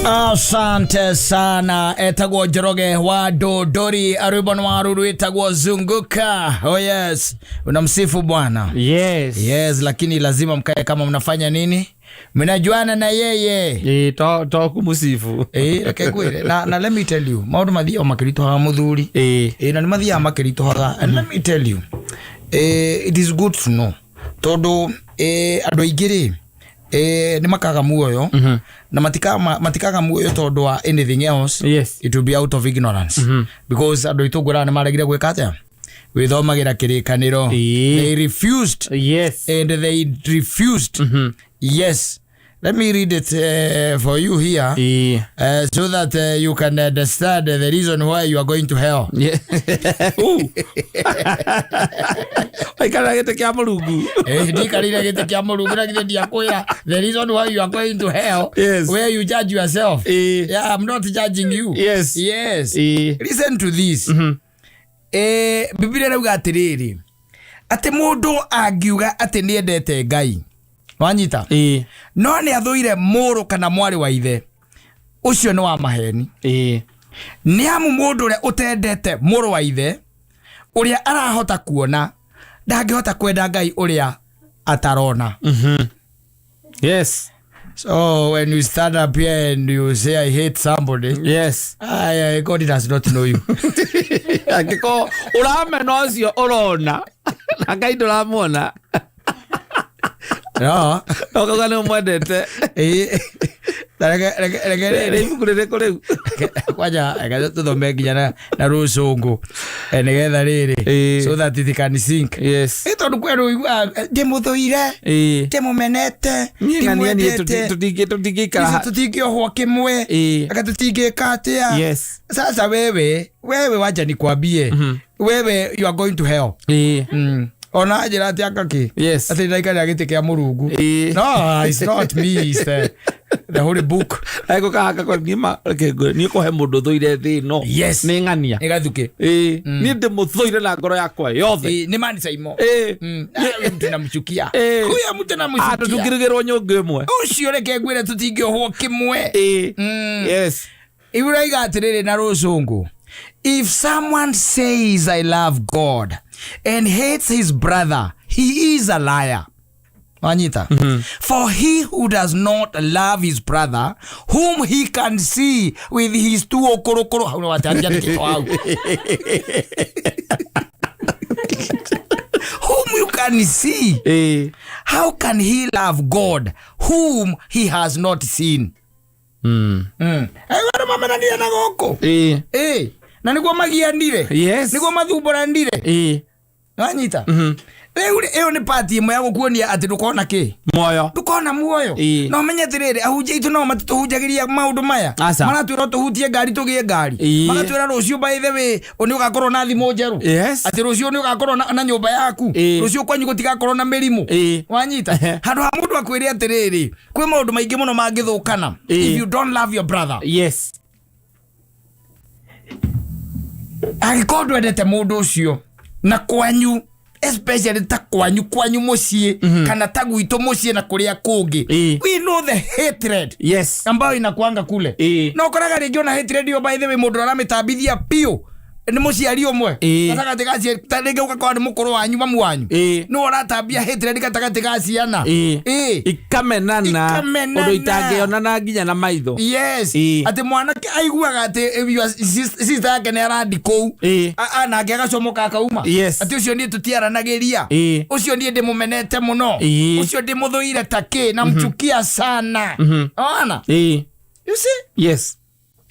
Asante sana. Etagwo Njoroge wa Dodori, rwimbo nĩ waru rwĩtagwo Zunguka. Oh yes, unamsifu Bwana. Yes. Yes, lakini lazima mkae kama mnafanya nini, mnajuana na yeye. Ĩ, to kumusifu. Ĩ, reke ngwĩre na let me tell you, maũndũ mathiaga makĩritũhaga, mũthuri. Ĩ, na nĩ mathiaga makĩritũhaga, and let me tell you, it is good to know, tondũ andũ aingĩ rĩ, nĩ makaga muoyo na matikaga muoyo tondũ wa anything else. It will be out of ignorance, because andũ aitũ ngwĩraga nĩ maregire gwĩka atĩa? Gwĩthomagĩra Kĩrĩkanĩro. They refused. And they refused. Yes, let me read it for you here so that you can understand the reason why you are going to hell. Waikara gĩtĩ kĩa Mũrungu. Ndikarire gĩtĩ kĩa Mũrungu, na githĩ ndiakwĩra the reason why you are going to hell? Where you judge yourself. Yeah, I'm not judging you. Yes. Listen to this. Biblia ĩrauga atĩrĩrĩ, atĩ mũndũ angiuga atĩ nĩendete Ngai, wanyita, no nĩ athũire mũrũ kana mwarĩ wa ithe, ũcio nĩ wa maheni. Nĩ amu mũndũ ũrĩa ũtendete mũrũ wa ithe ũrĩa arahota kuona ndangĩhota kwenda Ngai ũrĩa atarona. So when you stand up here and you say, "I hate somebody," God does not know you. Angĩkorwo ũramena ũcio ũrona na Ngai ndũramuona, No. ũkauga nĩ ũmwendete. Na reke Nĩ rĩrĩ. ibuku rĩrĩkũ rĩu? Kwanja reke tũthome nginya na rũcũngũ, nĩgetha rĩrĩ, so that it can sink. Tondũ kwĩ andũ ũiguaga, "Ndĩmũthũire, ndĩmũmenete, Niĩ na niĩ ndimwendete." tũtingĩikara. Ici tũtingĩohwo kĩmwe. Aka tũtingĩka atĩa? Sasa wewe, wacha nikwambie, wewe, you are going to hell. Ona njĩra atĩ akakĩ atĩ ndaikarĩra gĩtĩ kĩa Mũrungu. No, it's not me, it's the holy book. Agũkahaka kwa ngima, reke ngwĩre, niĩ kũhe mũndũ thũire thĩ ĩno nĩ ng'ania. Nĩ gathukĩ. Niĩ ndĩmũthũire na ngoro yakwa yothe. Nĩ mani saimo. Huyu mtu namchukia. Huyo mtu namchukia. Tũtingĩrugĩrwo nyũngũ ĩmwe. Ũcio reke ngwĩre, tũtingĩohwo kĩmwe. Ibiraiga atĩrĩrĩ na rũcũngũ, "If someone says, 'I love God,' and hates his brother, he is a liar." Wanyita? "For he who does not love his brother whom he can see with his two okorokoro," hau nĩ watanjandĩkĩtwo hau, "whom you can see, how can he love God whom he has not seen?" Aigua mamenanire na gũkũ. Na nĩguo magianire. Nĩguo mathumbũranire. Wanyita? Rĩu rĩ, ĩyo nĩ pati ĩmwe ya gũkuonia atĩ ndũkona kĩ? Muoyo. Ndũkona muoyo. Na ũmenye atĩrĩrĩ, ahunjia aitũ nao matitũhunjagĩria maũndũ maya. Aca. Maratwĩra tũhutie ngari, tũgĩe ngari. Magatwĩra rũciũ, by the way, nĩ ũgakorwo na thimũ njerũ, atĩ rũciũ nĩ ũgakorwo na nyũmba yaku, rũciũ kwanyu gũtigakorwo na mĩrimũ. Wanyita? Handũ ha mũndũ akwĩre atĩrĩrĩ, kwĩ maũndũ maingĩ mũno mangĩthũkana if you don't love your brother. Angĩkorwo ndwendete mũndũ ũcio na kwanyu, especially ta kwanyu mũciĩ kana ta gwitũ mũciĩ na kũrĩa kũngĩ, we know the hatred ambayo inakuanga kule. Na ũkoraga rĩngĩ ona hatred ĩyo, by the way, mũndũ aramĩtambithia biũ nĩ mũciari ũmwe gatagatĩ ga ta rĩngĩ ũgakora nĩ mũkũrũ wanyu, mamu wanyu, nĩwe ũratambia hatred gatagatĩ ga ciana. Ikamenana. Ikamenana. Ũndũ itangĩonana nginya na maitho. Atĩ mwanake aiguaga atĩ your sister yake nĩ arandi kũu, nake agacomoka akauma, atĩ ũcio niĩ tũtiaranagĩria, ũcio niĩ ndĩmũmenete mũno, ũcio ndĩmũthũire ta kĩ, namchukia sana. Ona, you see?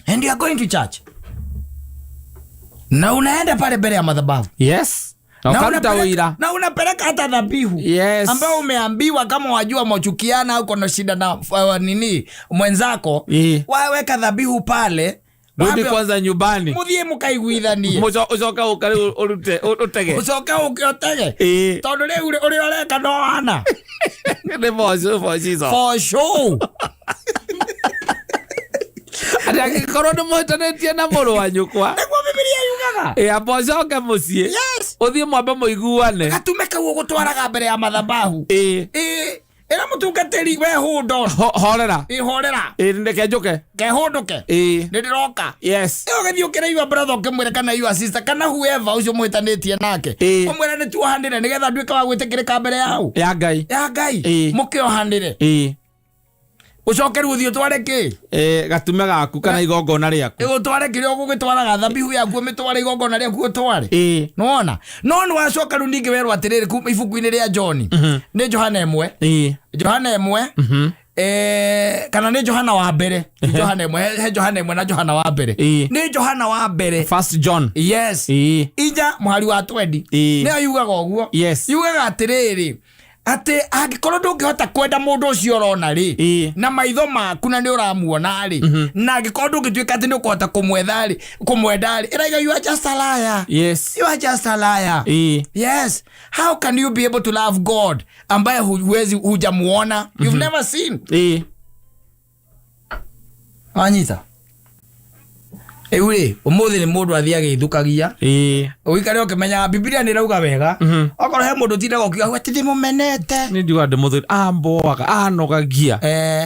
And you are going to church na unaenda pale mbele ya madhabahu Na na ũkaruta ũira. Na unapeleka hata dhabihu ambayo umeambiwa kama wajua mwachukiana au kuna shida na nini mwenzako, waweka dhabihu pale. Rudi kwanza nyumbani. Muthie mukaiguithanie. Ũcoke ũka rĩu ũrute ũtege. Ucoke ũke ũtege. Tondũ rĩu ũrĩa ũreka no wana. Nĩ for sure. For sure. Atĩ angĩkorwo nĩ mũhĩtanĩtie na mũrũ wa nyũkwa, Nĩguo Bibilia yugaga. Amba ũcoke mũciĩ, ũthiĩ mwambe mũiguane. Gatume kau ũgũtwaraga mbere ya madhabahu. Ĩra Mũtungatĩri, we hold on. Horera. Ihorera. Ĩ, reke njũke. Kehũndũke. Ĩ. Nĩ ndĩroka. Yes. Ĩyo ũgĩthiĩ ũkĩre your brother, ũkĩmwĩre kana your sister kana whoever ũcio mũhĩtanĩtie nake. Ĩ. Ũmwĩre nĩ tuohanĩre nĩgetha nduĩke wa gwĩtĩkĩrĩka mbere yau ya Ngai. Ya Ngai. Ĩ. Mũkĩohanĩre. Ĩ. Ũcoke rĩu ũthiĩ ũtware kĩ? Ĩ, gatume gaku kana igongona rĩaku. Ũtware kĩrĩa ũgũgĩtwaraga, thabihu yaku ũmĩtware, igongona rĩaku ũtware. Ĩ. Nĩwona no nĩ wacoka rĩu ningĩ werwo atĩrĩrĩ kuma ibuku-inĩ rĩa John, nĩ Johana 1. Ĩ. Johana 1, kana nĩ Johana wa mbere, Johana 1, he Johana 1 na Johana wa mbere. Ĩ. Nĩ Johana wa mbere. First John. Yes. Ĩ. 4 mũhari wa 20. Ĩ. Nĩyo yugaga ũguo. Yugaga atĩrĩrĩ, atĩ angĩkorwo ndũngĩhota kwenda mũndũ ũcio ũrona rĩ na maitho maku na nĩ ũramuona rĩ, na angĩkorwo ndũngĩtuĩka atĩ nĩ ũkũhota kũmwetha rĩ, kũmwenda rĩ, ĩraiga you are just a liar. You are just a liar. Yes, how can you be able to love God ambaye huwezi, hujamuona, you've never seen? Wanyita rĩu rĩ, ũmũthĩ nĩ mũndũ athiĩ agĩthũkagia. Ũikare ũkĩmenyaga Bibilia nĩ ĩrauga wega. Okorwo he mũndũ ũtindaga ũkiuga atĩ ndĩmũmenete. Nĩ njugaga ndĩ mũthuri amboaga anogagia.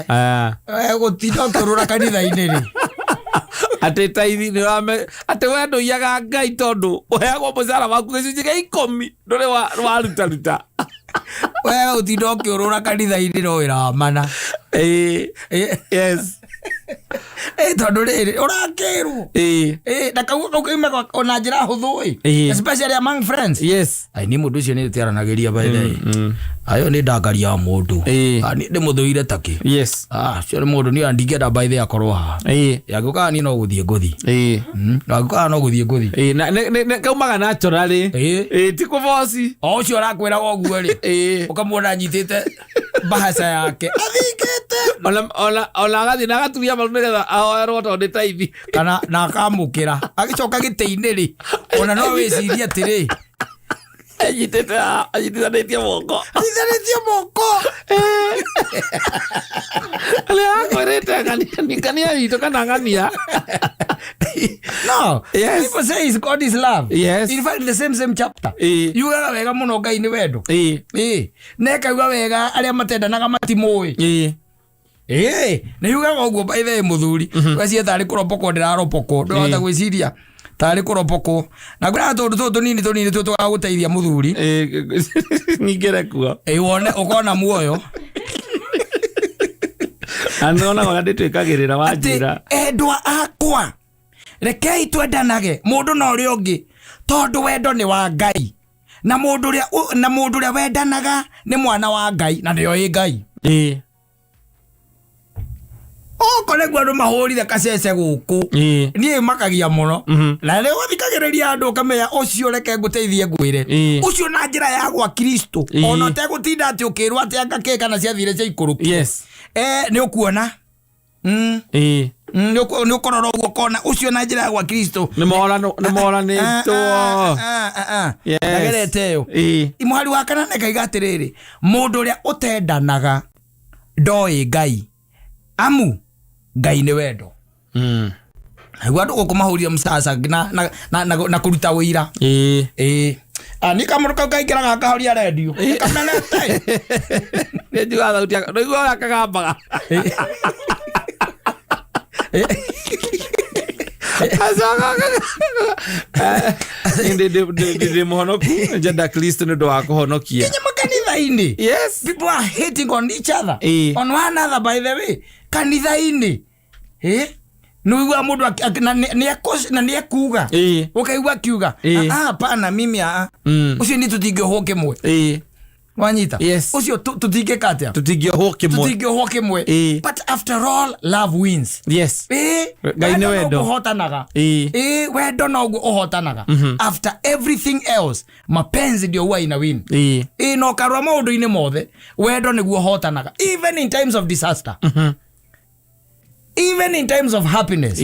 Ah. Gũtinda ũkĩũrũra kanitha-inĩ rĩ. Atĩ taithi nĩ wame atĩ we ndũiyaga Ngai tondũ ũheagwo mũcara waku gĩcunjĩ gĩa 10 ndũrĩ warutaruta. We ũtinda ũkĩũrũra kanitha-inĩ no wĩra wa mana. Ĩ. Yes. Tondũ rĩrĩ ũrakĩrwo. Na kaugo kau kaumaga ona njĩra hũthũ ĩ. Especially among friends. Ai, niĩ mũndũ ũcio nĩ tĩaranagĩria, by the way. Ayo nĩ ndangaria ya mũndũ. Ah, niĩ ndĩmũthũire takĩ. Ah, ũcio nĩ mũndũ niĩ ndingĩenda, by the way, akorwo haha. Angĩũkaga niĩ no gũthiĩ ngũthi. Angĩũkaga no gũthiĩ ngũthi. Ĩ, na kaumaga naturally. Ĩ, ti kũboci. O ũcio ũrakwĩraga ũguo rĩ, ũkamuona anyitĩte mbahaca yake athingĩte. Ona agathiĩ na agaturia maru nĩgetha ahoerwo tondũ nĩ taithi. Kana na akamũkĩra agĩcoka gĩtĩ-inĩ rĩ, ona no wĩcirie atĩrĩ, anyitĩte anyitithanĩtie moko. Anyithanĩtie moko. Arĩa akwĩrĩte ng'ania ng'ania itũ kana ng'ania. No. People say is God is love. In fact, the same chapter yugaga wega mũno Ngai nĩ wendo. Ĩ, na ĩkauga wega arĩa matendanaga matimũĩ. Ĩ, nĩ yugaga ũguo, by the way, mũthuri wecie tarĩ kũropokwo ndĩraropokwo, ndũrahota gwĩciria tarĩ kũropokwo na kwĩraga tũndũ tũtũ tũnini tũnini tũ tũgagũteithia, mũthuri. Nyingĩre kuo. Ĩ, wone ũkona muoyo. Na nĩonaga ũrĩa ndĩtwĩkagĩrĩra Atĩ wanjĩra. Endwa akwa, rekei twendanage mũndũ na ũrĩa ũngĩ, tondũ wendo nĩ wa Ngai, na mũndũ ũrĩa wendanaga nĩ mwana wa Ngai na nĩo ĩ Ngai. Okorwo nĩguo andũ mahũrire kacece gũkũ, niĩ makagia mũno. Na rĩu ũthikagĩrĩria andũ ũkamenya ũcio, reke ngũteithie ngwĩre, ũcio na njĩra ya gwa Kristo, ona ũtegũtinda atĩ ũkĩrwo atĩ anga kĩ kana ciathire ciaikũrũkio. Nĩ ũkuona. Nĩ ũkũrora ũguo ũkona ũcio na njĩra ya gwa Kristo. Nĩ moranĩtwo. Ndagerete ĩyo. Mũhari wa kanana ĩkaiga atĩrĩrĩ, mũndũ ũrĩa ũtendanaga ndoĩ Ngai, amu Ngai nĩ wendo. Naguo andũ gũkũ mahũrire mcaca na kũruta wĩira. Ĩĩ. Ah, nĩ kamũndũ kau kaingĩraga kahoria rendio. Kamenete. Nĩ njugaga thauti yako nĩguo ũrĩa kagambaga. Acoka ndĩ mũhonoku, njenda Kristo nĩ ũndũ wa kũhonokia. Kinya makanitha-inĩ. People are hating on each other. On one another, by the way. Kanitha-inĩ. Nĩ ũiguaga mũndũ na nĩ ekuga. Ũkaigua akiuga. "Ah, hapana, mimi ah. Ũcio ni tũtingĩohwo kĩmwe." Wanyita? Yes. Ũcio tũtingĩka atĩa? Tũtingĩohwo kĩmwe. Tũtingĩohwo kĩmwe. But after all, love wins. Ngai nĩ Wendo wendo. noguo ũhotanaga. Ĩĩ, wendo noguo ũhotanaga. After everything else, mapenzi ndio huwa ina win. Ĩĩ, na ũkarora maũndũ-inĩ mothe, wendo nĩguo ũhotanaga, even in times of disaster, even in times of happiness.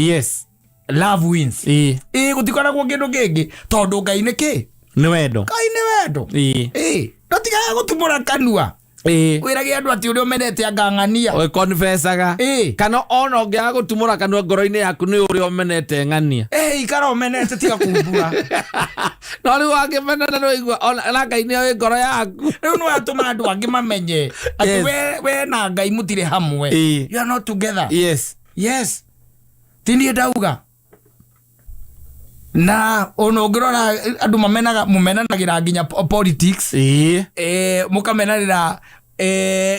Love wins. Ĩĩ, gũtikoragwo kĩndũ kĩngĩ tondũ Ngai nĩ kĩ? Nĩ wendo. Ngai nĩ wendo. Ĩĩ, ndũtigaga gũtumũra kanua. Wĩrage andũ atĩ ũrĩa ũmenete angang'ania. Confessaga. Kana ona ũngĩaga gũtumũra kanua, ngoro-inĩ yaku nĩ ũrĩa ũmenete ng'ania. Ikara ũmenete, tiga kumbura. No rĩu wangĩmenana nĩ waigua ona na Ngai nĩ oĩ ngoro yaku. Rĩu nĩ watũma andũ angĩ mamenye atĩ we na Ngai mũtirĩ hamwe. You are not together. Yes, ti niĩ ndauga. Na ona ũngĩrora andũ mamenaga, mũmenanagĩra nginya politics. Mũkamenanĩra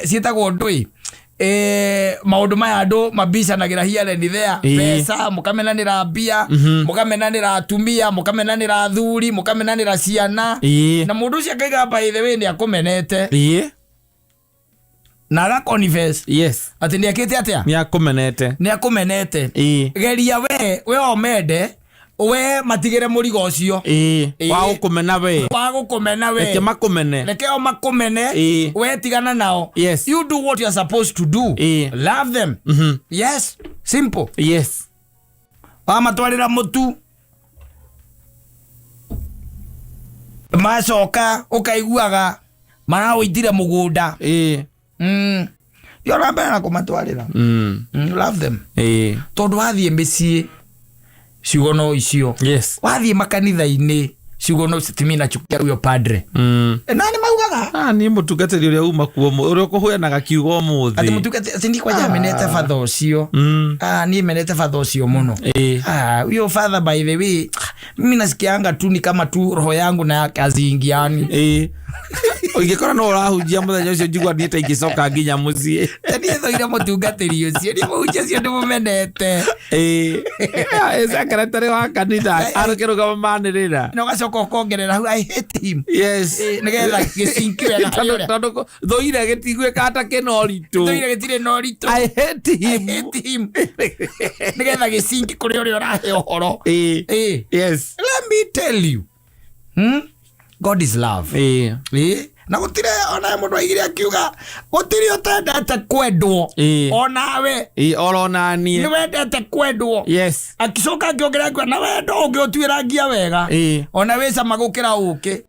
ciĩtagwo ndũĩ, maũndũ maya andũ mabicanagĩra here and there. Mbeca, mũkamenanĩra mbia, mũkamenanĩra atumia, mũkamenanĩra athuri, mũkamenanĩra ciana. Na mũndũ ũcio akaiga, by the way, nĩ akũmenete na aga confess atĩ nĩ ekĩte atĩa? Nĩ akũmenete. Nĩ akũmenete. Geria we omende, we matigĩre mũrigo ũcio. Wa gũkũmena we. Wa gũkũmena we. Reke makũmene. Reke o makũmene. We tigana nao. You do what you are supposed to do. Love them. Yes, simple. Wamatwarĩra mũtu, macoka ũkaiguaga maraũitire mũgũnda. Thiĩ na mbere na kũmatwarĩra. Love them. Tondũ wathiĩ mĩciĩ, ciugo no icio. Wathiĩ makanitha-inĩ, ciugo no icio, timi nachukia huyo padre. Na nĩ maugaga. Ah, niĩ mũtungatĩri ũrĩa uma kuo ũrĩa ũkũheanaga kiugo Atĩ ũmũthĩ. Mũtungati atĩ niĩ kwanja menete father ũcio. Ah, niĩ menete father ũcio mũno. Ah, huyo father, by the way, mimi nasikianga tu ni kama tu roho yangu na yake haziingiani. Ũngĩkora no ũrahunjia mũthenya ũcio, njigua niĩ ta ingĩcoka nginya mũciĩ. Niĩ thoire mũtungatĩri ũcio, niĩ mũhunjia ũcio ndĩmũmenete. Secretary wa kanitha arũkĩrũgama manĩrĩra. Na ũgacoka ũkongerera hau, "I hate him." Yes. Nĩgetha gĩcinki wega harĩ ũrĩa. Tondũ thũire gĩtiguĩkaga ta kĩna ũritũ. Thũire gĩtirĩ na ũritũ. I hate him. I hate him, nĩgetha gĩcinki kũrĩ ũrĩa ũrahe ũhoro. Let me tell you, God is love. Na gũtirĩ ona mũndũ aigire akiuga gũtirĩ ũtendete kwendwo. Onawe. Oro naniĩ. Nĩ wendete kwendwo. Akicoka akĩongerera akiuga na wendo ũngĩũtuĩrangia wega, ona wĩ cama gũkĩra ũkĩ.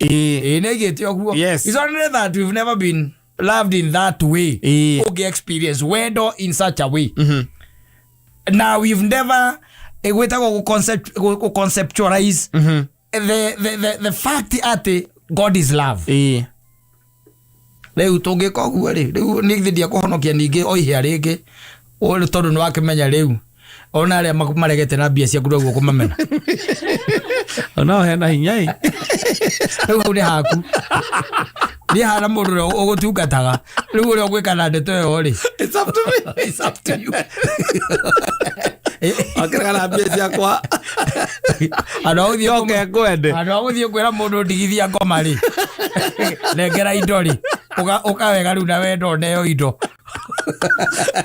Nĩ aigĩte ũguo. It's only that we've never been loved in that way. Ũngĩ experience wendo in such a way now, we've never gwĩtagwo gũ-conceptualize the fact atĩ God is love. Rĩu tũngĩka ũguo rĩ, rĩu nĩ ndia kũhonokia ningĩ o ihĩa rĩngĩ. Ũyũ tondũ nĩ wakĩmenya rĩu ona arĩa maregete na mbia ciaku noguo kũmamena. Onao hena hinya ĩ. Rĩu hau nĩ haku, niĩ hana mũndũ ũrĩa ũgũtungataga, rĩu ũrĩa ũgwĩka na ndeto ĩyo rĩ. It's up to me. It's up to you. Akĩrega na mbia ciakwa. Andũ a gũthiĩ Njoke ngwende. Andũ a gũthiĩ kwĩra mũndũ ndigithia ngoma rĩ, nengera indo rĩ, ũka wega rĩu na wendo neo indo.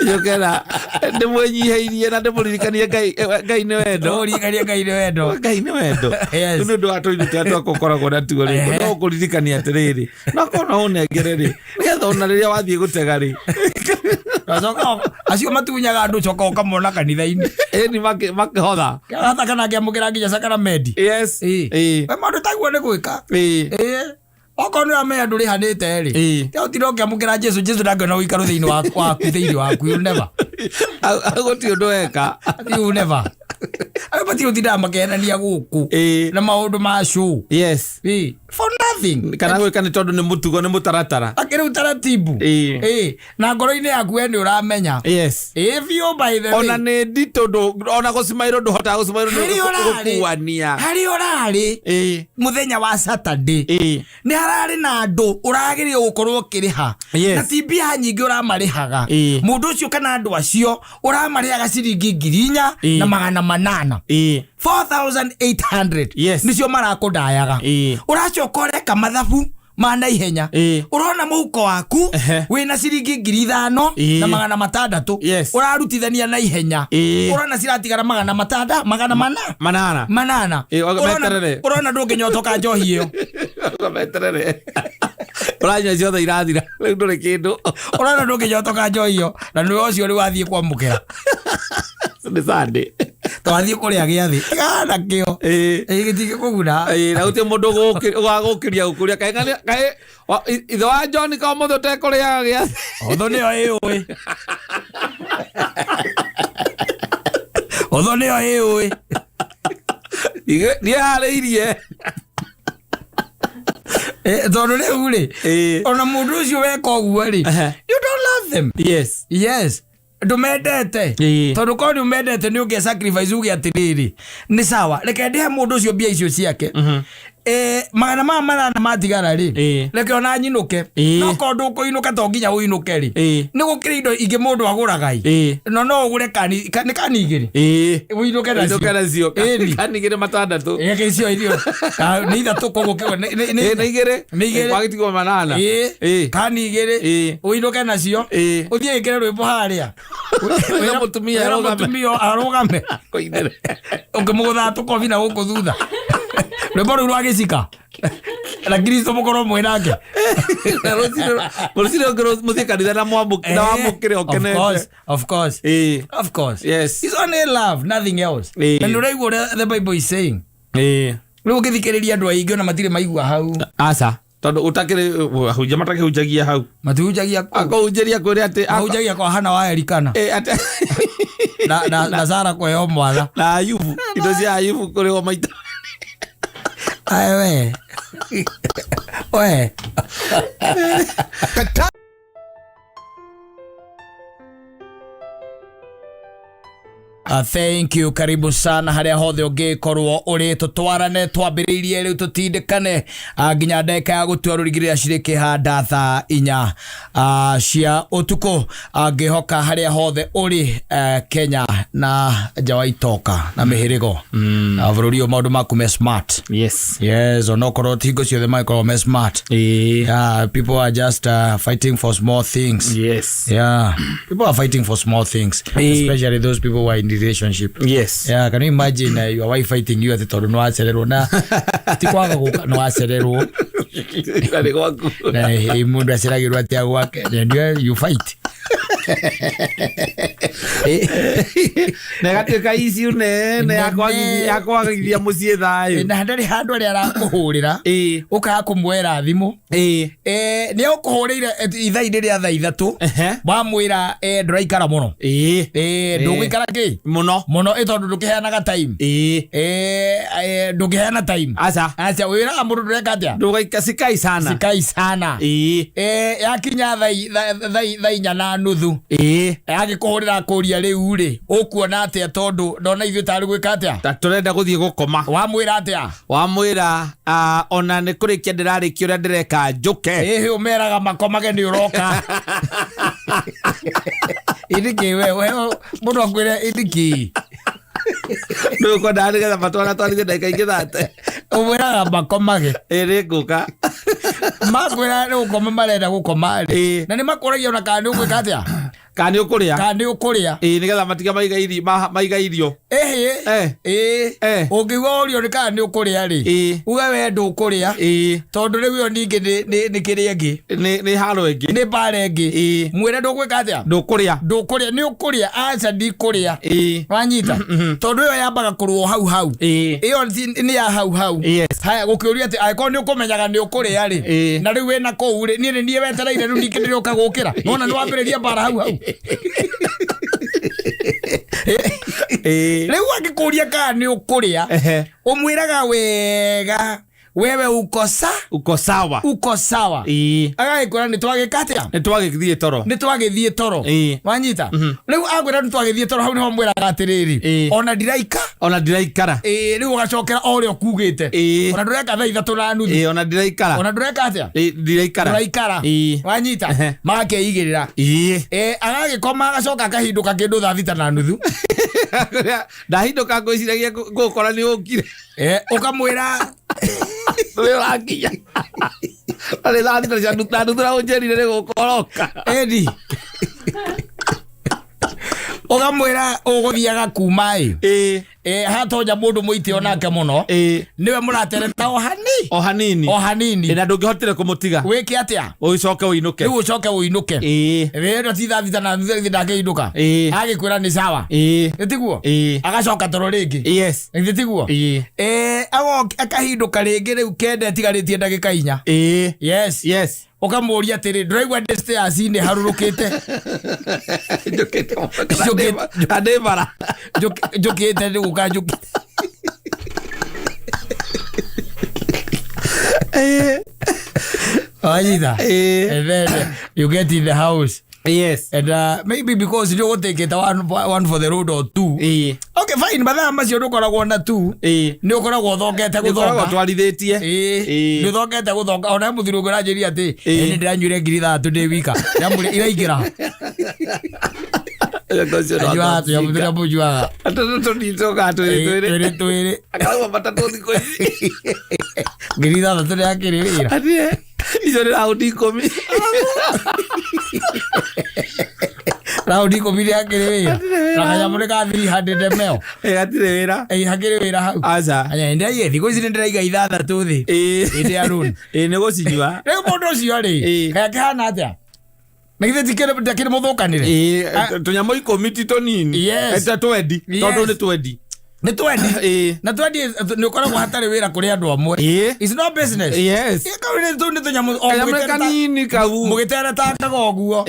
Njoke na ndĩmwĩnyihĩirie na ndĩmũririkanie Ngai, Ngai nĩ wendo. Ũririkanie Ngai nĩ wendo. Ngai nĩ wendo. Rĩu nĩ ũndũ wa tũindo tũrĩa twakũkoragwo natuo rĩ, no ũkũririkania atĩrĩrĩ, no korwo no ũnengere rĩ, nĩgetha ona rĩrĩa wathiĩ gũtega rĩ. Ũgacoka acio matunyaga andũ, coka ũkamona kanitha-inĩ. Ĩni makĩhotha. Hata kana akĩamũkĩra nginya sakaramenti. We maũndũ taguo nĩ gwĩka. Okorwo nĩ ũramenya ndũrĩhanĩte rĩ, ũtinde ũkĩamũkĩra Jesu. Jesu ndangĩona ũikaro thĩinĩ waku, thĩinĩ waku. You'll never. Gũtirĩ ũndũ weka. You never. Andũ matirĩ ũtindaga makĩhenania gũkũ na maũndũ ma show. For nothing. Kana gwĩka nĩ tondũ nĩ mũtugo, nĩ mũtaratara. Akĩrĩ utaratibu. Na ngoro-inĩ yaku we nĩ ũramenya. Biũ, by the way. Ona nĩ nditũ ona gũcimairwo ndũhotaga gũcimairwo nĩ Harĩa ũrarĩ. gũkuania. Harĩa ũrarĩ mũthenya wa Saturday, nĩ hararĩ na andũ ũragĩrĩirwo gũkorwo ũkĩrĩha. Na ti mbia nyingĩ ũramarĩhaga. Mũndũ ũcio kana andũ acio ũramarĩhaga ciringi 4800. 4800. Nĩcio marakũndayaga. Ũracoka ũreka mathabu ma naihenya. Ũrona mũhuko waku wĩna ciringi 5600. Ũrarutithania na ihenya. Ũrona ciratigara magana matanda magana mana. 800. 800. Meterere. Ũrona ndũngĩnyotoka njohi ĩyo. Meterere, ũranyua ciothe irathira, rĩu ndũrĩ kĩndũ. Ũrona ndũngĩnyotoka njohi ĩyo, na nĩwe ũcio rĩu wathiĩ kwamũkĩra. Nĩ Sunday. Twathiĩ kũrĩa gĩathĩ tigana nakĩo. Ĩĩ. Ĩĩ, gĩtingĩkũguna. Ĩĩ, na gũtirĩ mũndũ ũgagũkĩria gũkũria kaĩ kaĩ ithe wa John ka ũmũthĩ ũtekũrĩaga gĩathĩ. Ũthũ nĩyo ĩũĩ. Ũthũ nĩyo ĩũĩ. Ndiĩharĩirie. Tondũ rĩu rĩ, Ĩĩ. ona mũndũ ũcio weka ũguo rĩ, Ehe. you don't love them. Yes. Yes, ndũmendete. Ĩĩ. Tondũ korwo nĩ ũmendete nĩ ũngĩa sacrifice uge atĩrĩrĩ, nĩ sawa, reke ndĩhe mũndũ ũcio mbia icio ciake. 800 matigara rĩ, Ĩĩ. reke ona nyinũke. Ĩĩ. No korwo ndũkũinũka to nginya ũinũke rĩ, Ĩĩ. nĩ gũkĩrĩ indo ingĩ mũndũ agũraga ĩ. Ĩĩ. No no ũgũre kani nĩ kani igĩrĩ. Ĩĩ. Ũinũke nacio. Ũinũke nacio. Ĩni. Kani igĩrĩ matandatũ. Reke icio irio. Nĩ ithatũ koguo kĩo Ĩĩ, nĩ igĩrĩ. Nĩ igĩrĩ. Gwagĩtigwo manana. Ĩĩ. Ĩĩ. Kani igĩrĩ. Ĩĩ. Ũinũke nacio. Ĩĩ. Ũthiĩ wĩkĩre rwĩmbo harĩa. Wĩra mũtumia Wĩra arũgame. mũtumia arũgame. Kũinĩre. Ũkĩmũgũthaga tũkobi na gũkũ thutha. Rwĩmbo rũu rwa gĩcika. Na Kristo mũkorwo mwĩ nake. Na rũcinĩ ũngĩ mũthiĩ kanitha na na wamũkĩre Of ũkenete. course, of course. Ĩĩ. Of course. Yes. It's only love, nothing else. Ĩĩ. Na nĩ ũraigua ũrĩa the Bible is saying. Ĩĩ. Rĩu ũngĩthikĩrĩria andũ aingĩ ona matirĩ maigua hau. Aca. Tondũ ũtakĩrĩ ahunjia matakĩhunjagia hau. Matihunjagia kũu. Akũhunjĩria kwĩre atĩ Mahunjagia kwa Hana wa Elikana. Ĩĩ, atĩ Na Sara kũheo mwana. na Ayubu indo cia Ayubu kũrĩhwo maita. Aye we. We. Thank you, karibu sana harĩa hothe ũngĩkorwo ũrĩ, tũtwarane twambĩrĩirie rĩu tũtindĩkane nginya ndagĩka ya gũtua rũrigĩrĩra cirĩkĩhanda thaa 4 cia ũtukũ. Ngĩhoka harĩa hothe ũrĩ, Kenya na nja wa itoka na mĩhĩrĩgo bũrũri ũyũ maũndũ maku me smart. Yes. Yes, onokorwo ti hingo ciothe magĩkorwo me smart. Ĩĩ. Yeah, people are just fighting for small things. Yes. Yeah, people are fighting for small things, especially those people who are in relationship. Yes. Yeah, can you imagine your wife fighting you atĩ tondũ nĩwacererwo na ti kwaga gũka nĩwacererwo Na nĩ gwaku. na mũndũ aceragĩrwo atĩa gwake and you fight. Na ĩgatuĩka issue nene ya ya kwagithia mũciĩ thayũ. Na ndarĩ handũ arĩa arakũhũrĩra Ĩĩ. ũkaga kũmwera thimũ. Ĩĩ. Nĩ agũkũhũrĩire ithaa-inĩ rĩa thaa 3 Ehe. wamwĩra ndũraikara mũno. Ĩĩ. Ndũgũikara kĩ Mũno. mũno ĩ tondũ ndũkĩheanaga time. Ĩĩ. Ndũngĩheana time. Aca. Aca wĩraga mũndũ ndũreka atĩa. Ndũgaika sikai sana. Sikai sana. Ĩĩ. Yakinya thaa 4:30 Ĩĩ. agĩkũhũrĩra akũria rĩu rĩ ũkuona atĩa tondũ ndona ithuĩ tarĩ gwĩka atĩa. Ta tũrenda gũthiĩ gũkoma. Wamwĩra atĩa. Wamwĩra ona nĩ kũrĩkia ndĩrarĩkia ũrĩa ndĩreka njũke. Ĩhĩ ũmeraga makomage nĩ ũroka. Ĩndĩkĩ we mũndũ akwĩre ĩndĩkĩ. Nĩ ũkwendaga nĩgetha matwana twarithie ndagĩka ingĩ thate. Ũmwĩraga makomage. Ĩĩ nĩ ngũka. Makwĩra nĩ gũkoma marenda gũkoma rĩ. Ĩĩ. Na nĩ makũragia ona kana nĩ ũgwĩka atĩa. Kana nĩ ũkũrĩa. Kana nĩ ũkũrĩa. Ĩĩ nĩgetha matiga maiga irio maiga irio. Ĩhĩ. Ĩĩ. Ũngĩigua ũrio nĩ kana nĩ ũkũrĩa rĩ. Ĩĩ. Uge we ndũkũrĩa. Ĩĩ. Tondũ rĩu ĩyo ningĩ nĩ kĩrĩa ĩngĩ. Nĩ haro ĩngĩ. Nĩ mbara ĩngĩ. Ĩĩ. Mwĩre ndũgwĩka atĩa. Ndũkũrĩa. Ndũkũrĩa nĩ ũkũrĩa aca ndikũrĩa. Ĩĩ. Wanyita. Tondũ ĩyo yambaga kũrũo hau hau. Ĩĩ. Ĩyo nĩ ya hau hau. Yes. Haya gũkĩũria atĩ angĩkorwo nĩ ũkũmenyaga nĩ ũkũrĩa rĩ. Ĩĩ. Na rĩu wĩna kũu rĩ niĩ nĩ niĩ wetereire rĩu ningĩ ndĩroka gũkĩra. Nona nĩ wambĩrĩria mbara hau hau. Ĩĩ. Rĩu angĩkũria kana nĩ ũkũrĩa Ehe. ũmwĩraga wega wewe uko sa Uko sawa. uko sawa. Ĩĩ. Agagĩkwĩra nĩ twagĩka atĩa. Nĩ twagĩthiĩ toro. Nĩ twagĩthiĩ toro. Ĩĩ. Wanyita. Rĩu akwĩra nĩ twagĩthiĩ toro hau nĩho mwĩraga atĩrĩrĩ Ĩĩ. ona ndiraika. Ona ndiraikara. Ĩĩ rĩu ũgacokera o ũrĩa ũkugĩte. Ĩĩ. Ona ndũreka thaa 3:30. Ĩĩ ona ndiraikara. Ona ndũreka atĩa. Ĩĩ ndiraikara. Ndũraikara. Ĩĩ. Wanyita. Ehe. Makeigĩrĩra. Ĩĩ. Agagĩkoma agacoka akahindũka kĩndũ thaa 6:30. Ndahindũka ngwĩciragia ngũkora nĩ ũkire. Ũkamwĩra Nĩ ũrakinya. Na nĩ thaa 6:30 na ũnjĩrire nĩ gũkoroka. Edi. Ũkamwĩra ũgũthiaga kuma ĩ. Ĩĩ. Hatonya mũndũ mũite onake mũno. Nĩwe mũratereta o hani O hanini. O hanini. Na ndũngĩhotire kũmũtiga. Wĩke atĩa? Ũgĩcoke ũinũke. Rĩu ũcoke ũinũke. Wĩra ti thaa 6 na nuthu ndakĩinũka. Agĩkwĩra nĩ sawa. Nĩ tiguo? Agacoka toro rĩngĩ. Nĩ tiguo? Akahindũka rĩngĩ rĩu 9 ĩtigarĩtie ndagĩka 4. Yes. Ũkamũria atĩrĩ, ndũraigua ndĩ stairs-inĩ harũrũkĩte? Njũkĩte. Ndĩ bara. Njũkĩte nĩ gũka njũkĩte. Wanyita? And then you get in the house. And maybe because nĩ ũgũtĩkĩte one for the road or two. Okay, fine, mathaa macio ndũkoragwo na two. Nĩ ũkoragwo ũthongete Nĩũkoragwo gũthonga. twarithĩtie. Nĩ ũthongete gũthonga. Ona mũthuri ũngĩ ũranjĩria atĩ nĩ ndĩranyuire 6,000 ndĩ wika. Ndĩramwĩra iraingĩra. Anyuaga tũnyamũ tũrĩa mũnyuaga. Tũnicokaga twĩrĩ twĩrĩ. Twĩrĩ twĩrĩ. Akarauga matatũ thikũ ici. 6,000 nĩ akĩrĩ wĩra. Atĩ icio nĩ raundi 10. Raundi 10 nĩ akĩrĩ wĩra. Na kanyamũ nĩ ka 300 ml. Gatirĩ wĩra. Hakĩrĩ wĩra hau. Aca. Anya ndĩraiga thikũ ici nĩ ndĩraiga 6 thĩ. Ĩndĩ ya runi. Nĩ gũcinyua. Rĩu mũndũ ũcio rĩ, kaĩ akĩhana atĩa? Na githĩ ti ndakĩrĩ mũthũkanĩre? Tũnyamũ 10 ti tũnini. Ta twendi. Tondũ nĩ twendi. Nĩ twendi. Na twendi nĩ ũkoragwo hatarĩ wĩra kũrĩ andũ amwe. It's not business. Kau nĩ tũu nĩ tũnyamũ o Kanyamũ kanini kau. Mũgĩteretangaga ũguo.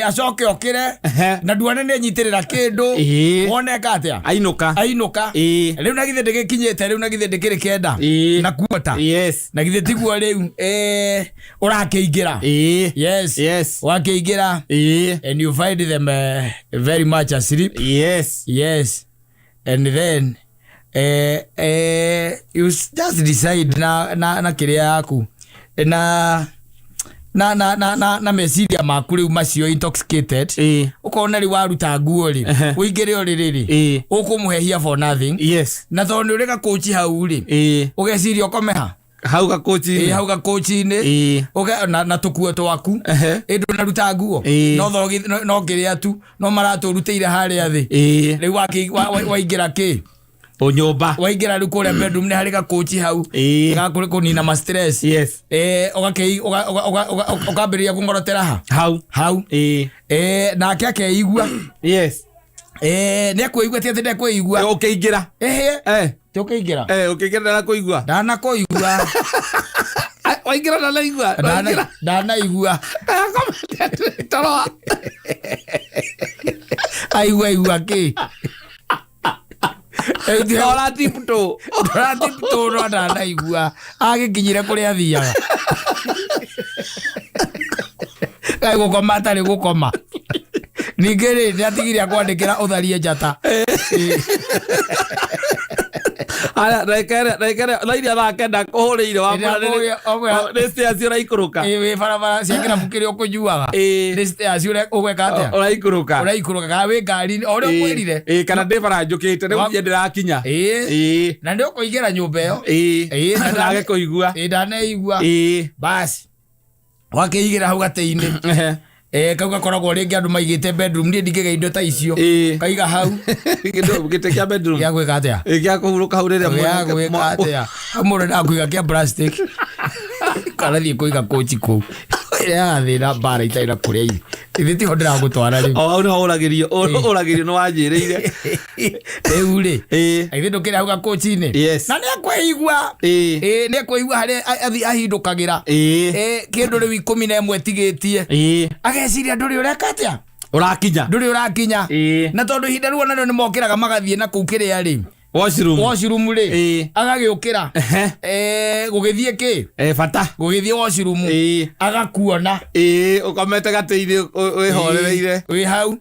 Acoke okĩre. Na nduone nĩ anyitĩrĩra kĩndũ. Wone eka atĩa? Ainũka. Ainũka. Rĩu na githĩ ndĩgĩkinyĩte, rĩu na githĩ ndĩkĩrĩ 9. Na kuota. Na githĩ tiguo rĩu, ũrakĩingĩra. Yes. Wakĩingĩra. And you find them very much asleep. Yes. And then you just decide na kĩrĩa yaku na na na na na na meciria maku rĩu macio intoxicated. Ũkona rĩu waruta nguo rĩ, ũingĩre ũrĩrĩ rĩ, ũkũmũhehia for nothing. Na tondũ nĩ ũrĩ gakũci hau rĩ, ũgeciria ũkome ha? Hau gakũci-inĩ. Hau gakũci-inĩ. Na tũkuo twaku. Ndũnaruta nguo. No thogi, no kĩrĩa tu, no maratũrutĩire harĩa thĩ. Rĩu waingĩra kĩ? O nyũmba. Waingĩra rĩu kũrĩa bedroom nĩ harĩ gakũci hau. Ga kũnina ma stress. Ũkambĩrĩria kũngorotera ha? Hau. Hau. Nake akeigua. Nĩ ekũigua, ti atĩ ndekũigua. Ũkĩingĩra. Ti ũkĩingĩra. Ũkĩingĩra ndanakuigua. Ndanakuigua. Waingĩra ndanaigua. Ndanaigua. Toro. Aigua igua kĩ? Ndora tiptoe. Ndora tiptoe no ndanaigua. Agĩkinyire kũrĩa athiaga. Kaĩ gũkoma atarĩ gũkoma. Ningĩ rĩ, nĩ atigire akwandĩkĩra ũtharie njata. Aya, na iria thaa 9 kũhũrĩire wa Ĩrĩa mũra, kũhũrĩire, nĩ stairs ũraikũrũka. Wĩ barabara cia kĩrabu kĩrĩa ũkũnyuaga. Nĩ stairs ũgwĩka atĩa? Ũraikũrũka. Ũraikũrũka, kana wĩ ngari-inĩ, o ũrĩa ũkwĩrire. Kana ndĩ bara njũkĩte, nĩ gũthiĩ ndĩrakinya. Na nĩ ũkũingĩra nyũmba ĩyo. Na Ndage kũigua. Ndaneigua. Basi. Wakĩigĩra hau gatĩ-inĩ. Kau gakoragwo rĩngĩ andũ maigĩte bedroom, niĩ ndingĩgĩa indo ta icio. Kaiga hau. Gĩtĩ kĩa bedroom. Gĩa gwĩka atĩa? Gĩa kũhurũka hau rĩrĩa Gĩa mwanake gwĩka atĩa? Hau mũndũ endaga kũiga kĩa plastic. Kana thiĩ kũiga kochi kũu. Ĩrĩa thĩna mbara itarĩ na kũrĩa irio. Ithe tiho ndĩragũtwara rĩu. O hau nĩho ũragĩrio nĩ wanjĩrĩire. Rĩu rĩ, ithe ndũkĩrĩ hau gakochi-inĩ. Na nĩ ekũigua. Nĩ ekũigua harĩa ahindũkagĩra. Kĩndũ rĩu 11 tigĩtie. Ageciria ndũrĩ ũreka atĩa? Ũrakinya. Ndũrĩ ũrakinya. Na tondũ ihinda rĩu ona rĩo nĩ mokĩraga magathiĩ na kũu kĩrĩa rĩ. Washroom. Washroom rĩ. Agagĩũkĩra. Gũgĩthiĩ kĩ? Bata. Gũgĩthiĩ washroom. Agakuona. Ũkomete gatĩ-inĩ wĩhorereire. Wĩ hau.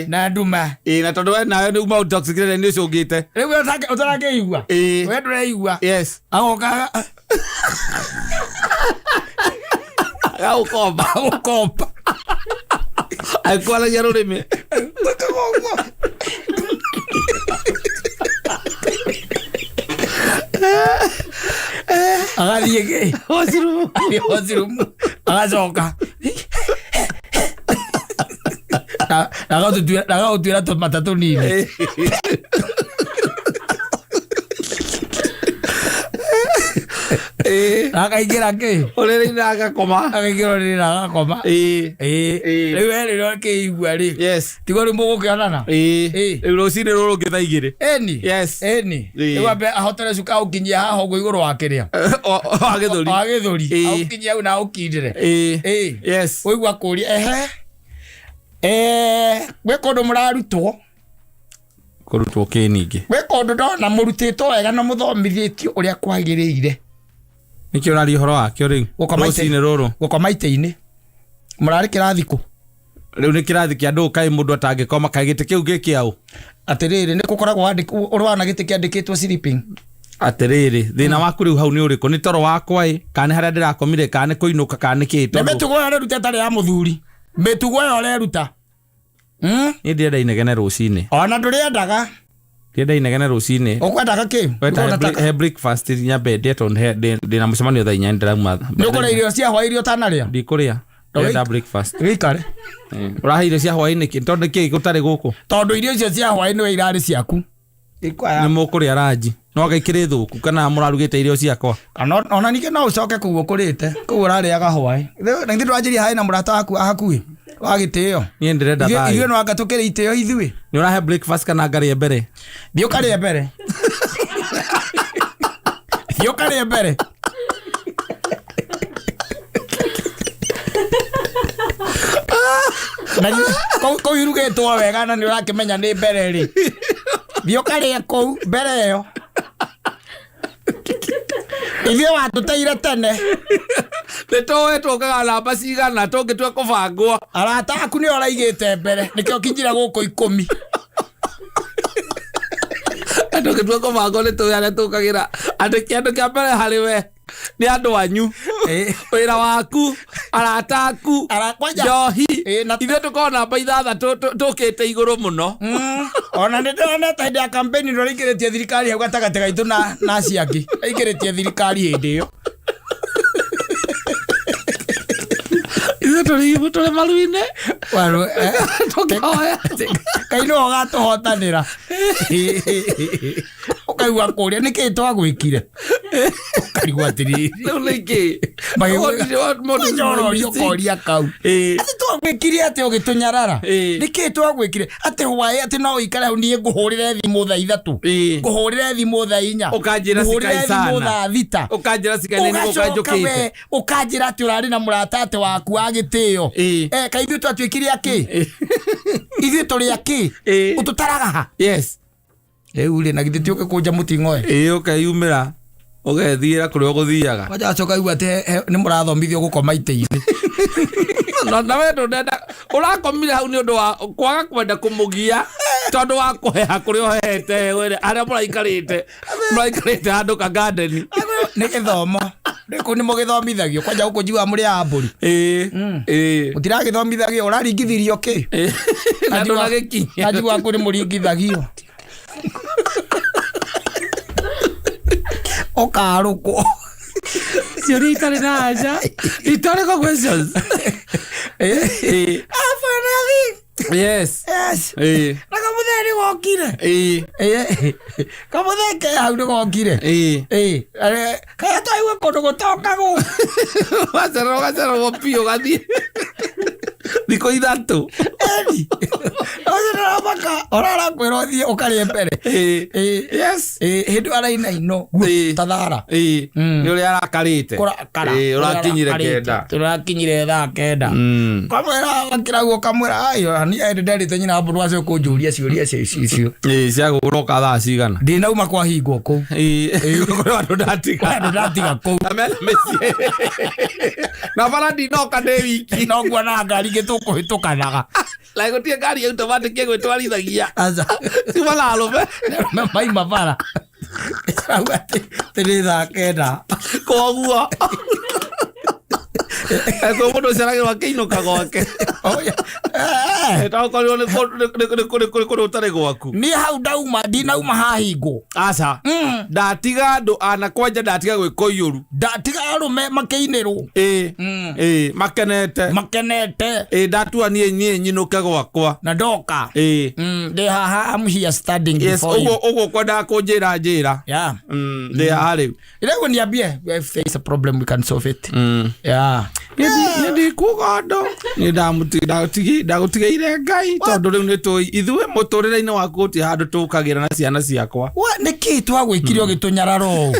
Na nduma. Na tondũ we nawe nĩ uma intoxicated nĩ ũcũngĩte. Rĩu we ũtarakĩigua. We ndũreigua. Agoka Agagũkomba. Agagũkomba. Agĩkwaragia rũrĩmĩ. Agathiĩ kĩ? Washroom. Washroom. Agacoka. Na agagũtuĩra tũmata tũnini. Na akaingĩra kĩ? Ũrĩrĩ-inĩ na agakoma. Akaingĩra ũrĩrĩ na agakoma. Ĩĩ. Ĩĩ. Rĩu we rĩrĩa ũkĩigua rĩ, tiguo rĩu mũgũkĩonana? Ĩĩ. Rĩu rũcinĩ rũrũ rũngĩ thaa 2. Ĩni. Yes. Ĩni. Ĩĩ. Rĩu ambe ahotere cuka aũkinyie haha ũguo igũrũ wa kĩrĩa. Wa gĩthũri. Wa gĩthũri. Ĩĩ. Aũkinyie hau na aũkindĩre. Ĩĩ. Ĩĩ. Yes. Ũigua kũria ehe. Gwĩ kũndũ mũrarutwo. Kũrutwo kĩ ningĩ? Gwĩ kũndũ ndona mũrutĩtwo wega na mũthomithĩtio ũrĩa kwagĩrĩire. Nĩkĩo ũraria ũhoro wakĩo rĩu? Gũkoma itĩ- Rũcinĩ rũrũ. Gũkoma itĩ-inĩ. Mũrarĩ kĩrathi kũ? Rĩu nĩ kĩrathi kĩa ndũ kaĩ mũndũ atangĩkoma kaĩ gĩtĩ kĩu gĩ kĩaũ? Atĩrĩrĩ, nĩ gũkoragwo ũrwana gĩtĩ kĩandĩkĩtwo sleeping. Atĩrĩrĩ, thĩna waku rĩu hau nĩ ũrĩkũ? Nĩ toro wakwa ĩ, kana nĩ harĩa ndĩrakomire, kana nĩ kũinũka, kana nĩ kĩ? Nĩ Tondũ mĩtugo ĩyo ũreruta ĩtarĩ ya mũthuri. Mĩtugo ĩyo ũreruta. Niĩ ndĩrenda inegene rũcinĩ. Ona ndũrĩendaga. Ndĩrenda inegene rũcinĩ. Ũkwendaga kĩ? Weta he breakfast nyambe ndĩe tondũ ndĩna mũcemanio thaa 4 ndĩrauma. Nĩ ũkũrĩa irio cia hwaĩ iria ũtanarĩa? Ndikũrĩa. Ndĩrenda breakfast. Gĩikare. Ũrahe irio cia hwaĩ nĩkĩ? Tondũ nĩkĩ gũtarĩ gũkũ? Tondũ irio icio cia hwaĩ nĩwe irarĩ ciaku. Nĩ mũkũrĩa ranji. No anga ikĩrĩ thũku kana mũrarugĩte irio ciakwa? Kana ona ningĩ no ũcoke kũu ũkũrĩte, kũu ũrarĩaga hwaĩ. Na ithuĩ ndwanjirie haĩ na mũrata waku wa hakuhĩ wa gĩtĩo. Niĩ ndĩrenda thayũ. Ithuĩ no anga tũkĩrĩ itĩo ithuĩ. Nĩ ũrahe breakfast kana ngarĩe mbere? Thiĩ ũkarĩe mbere. Thiĩ ũkarĩe mbere. Na kũu irugĩtwo wega na nĩ ũrakĩmenya nĩ mbere rĩ. Thiĩ ũkarĩe kũu mbere ĩyo. Ithuĩ watũteire tene. Nĩ tũĩ tũkaga namba cigana tũngĩtua kũbangwo. Arata aku nĩo ũraigĩte mbere nĩkĩo kinyira gũkũ 10. Tũngĩtua kũbangwo nĩ tũĩ arĩa tũkagĩra. Andũ kĩndũ kĩa mbere harĩ we nĩ andũ anyu. Wĩra waku, arata aku, njohi. Ithuĩ tũkorwo namba 6 tũkĩte igũrũ mũno. Ona nĩ ndĩronete hĩndĩ ya campaign ndũraingĩrĩtie thirikari hau gatagatĩ gaitũ na acio angĩ. Aingĩrĩtie thirikari hĩndĩ ĩyo. Ithuĩ tũrĩ maru-inĩ. Tũkĩhoya. Kaĩ nĩwe ũgatũhotanĩra. Ũkaigua kũrĩa nĩkĩ twagwĩkire? Ũkarigwo atĩrĩrĩ. Rĩu nĩkĩ? Ũrorio ũkoria kau. Atĩ twagwĩkire atĩ ũgĩtũnyarara? Nĩkĩ twagwĩkire? Atĩ hwaĩ atĩ no ũikare hau niĩ ngũhũrĩre thimũ thaa 3. Ngũhũrĩre thimũ thaa 4. Ũkanjĩra Ngũhũrĩre thimũ thaa 6. Ũkanjĩra cikaina nĩ gũka njũkĩte. Ũkanjĩra atĩ ũrarĩ na mũrata atĩ waku wa gĩtĩo. Kaĩ ithuĩ twatuĩkire akĩ? Ithuĩ tũrĩ akĩ? Ũtũtaraga ha? Yes. Rĩu rĩ, na githĩ ti ũgĩkũnja mũting'oe? Ĩĩ, ũkeyumĩra, ũgethiĩra kũrĩa ũgũthiaga. Kwanja acoka aigua atĩ nĩ mũrathomithio gũkoma itĩ-inĩ. Na we ndũnenda, ũrakomire hau nĩ ũndũ wa kwaga kwenda kũmũgia tondũ wa kũheha kũrĩa ũhehete wene, harĩa mũraikarĩte, mũraikarĩte handũ ka garden. Nĩ gĩthomo. Kũu nĩ mũgĩthomithagio, kwanja gũkũ njiguaga mũrĩ a mbũri. Mũtiragĩthomithagio, ũraringithirio kĩ? Na ndũragĩkinyia. Na njiguaga kũu nĩ mũringithagio. Ũkarũkwo. Ciũria itarĩ na anja. Rhetorical questions. Afanathi. Yes. Yes. Na kamũthee nĩ gokire. Kamũthee ke hau nĩ gokire. Kaya twaigua kũndũ gũtokagwo. Wacererwo, ũgacererwo biũ ũgathiĩ. Thikũ 3. Eni. Wacererwo maka, ũrarakwĩra ũthiĩ ũkarĩe mbere. Yes. Hĩndĩ arainainwo, ta thara. Nĩ ũrĩa arakarĩte. Kũrakara. Ũrakinyire 9. Tũrakinyire thaa 9. Kamwĩra, akĩra guo kamwĩra, ai, niĩ hĩndĩ nderĩte nyina wa mbũrũ acio kũnjũria ciũria icio. Cia gũroka thaa cigana? Ndinauma kwahingwo kũu. Kũrĩ andũ ndatiga. Kũrĩ andũ ndatiga kũu. Na mena mĩciĩ. Na bara ndinoka ndĩ wiki. No nguona ngari ingĩ tũkũhĩtũkanaga. Na gũtirĩ ngari automatic ĩgwĩtwarithagia. Aca. Ciuma na arũme. Arũme maima bara. Rauga atĩ nĩ thaa 9. Koguo. Kwĩ mũndũ ũceragĩrwo akĩinũka gwake. Oh, yeah. Eh, Tokorwo nĩ kũndũ ũtarĩ gwaku. Niĩ hau ndauma ndinauma hahingwo. Aca. Ndatiga andũ ana kwanja ndatiga gwĩka ũiyũru. Ndatiga arũme makĩinĩrwo. Ĩĩ. Ĩĩ, makenete. Makenete. Ĩĩ, ndatua niĩ nyinũke gwakwa. Na ndoka. Ĩĩ. Ndĩ haha, I'm here standing Yes, before you. Ũguo ũkwendaga kũnjĩra njĩra. Yeah. Ndĩ haha rĩu. Rĩu niambie, if there is a problem we can solve it. Yeah. Niĩ ndikuga ũndũ. Niĩ ndagũtigĩire Ngai tondũ rĩu nĩ tũĩ ithuĩ mũtũrĩre-inĩ waku gũtirĩ handũ tũkagĩra na ciana ciakwa. Wa nĩkĩ twagwĩkire ũgĩtũnyarara ũũ?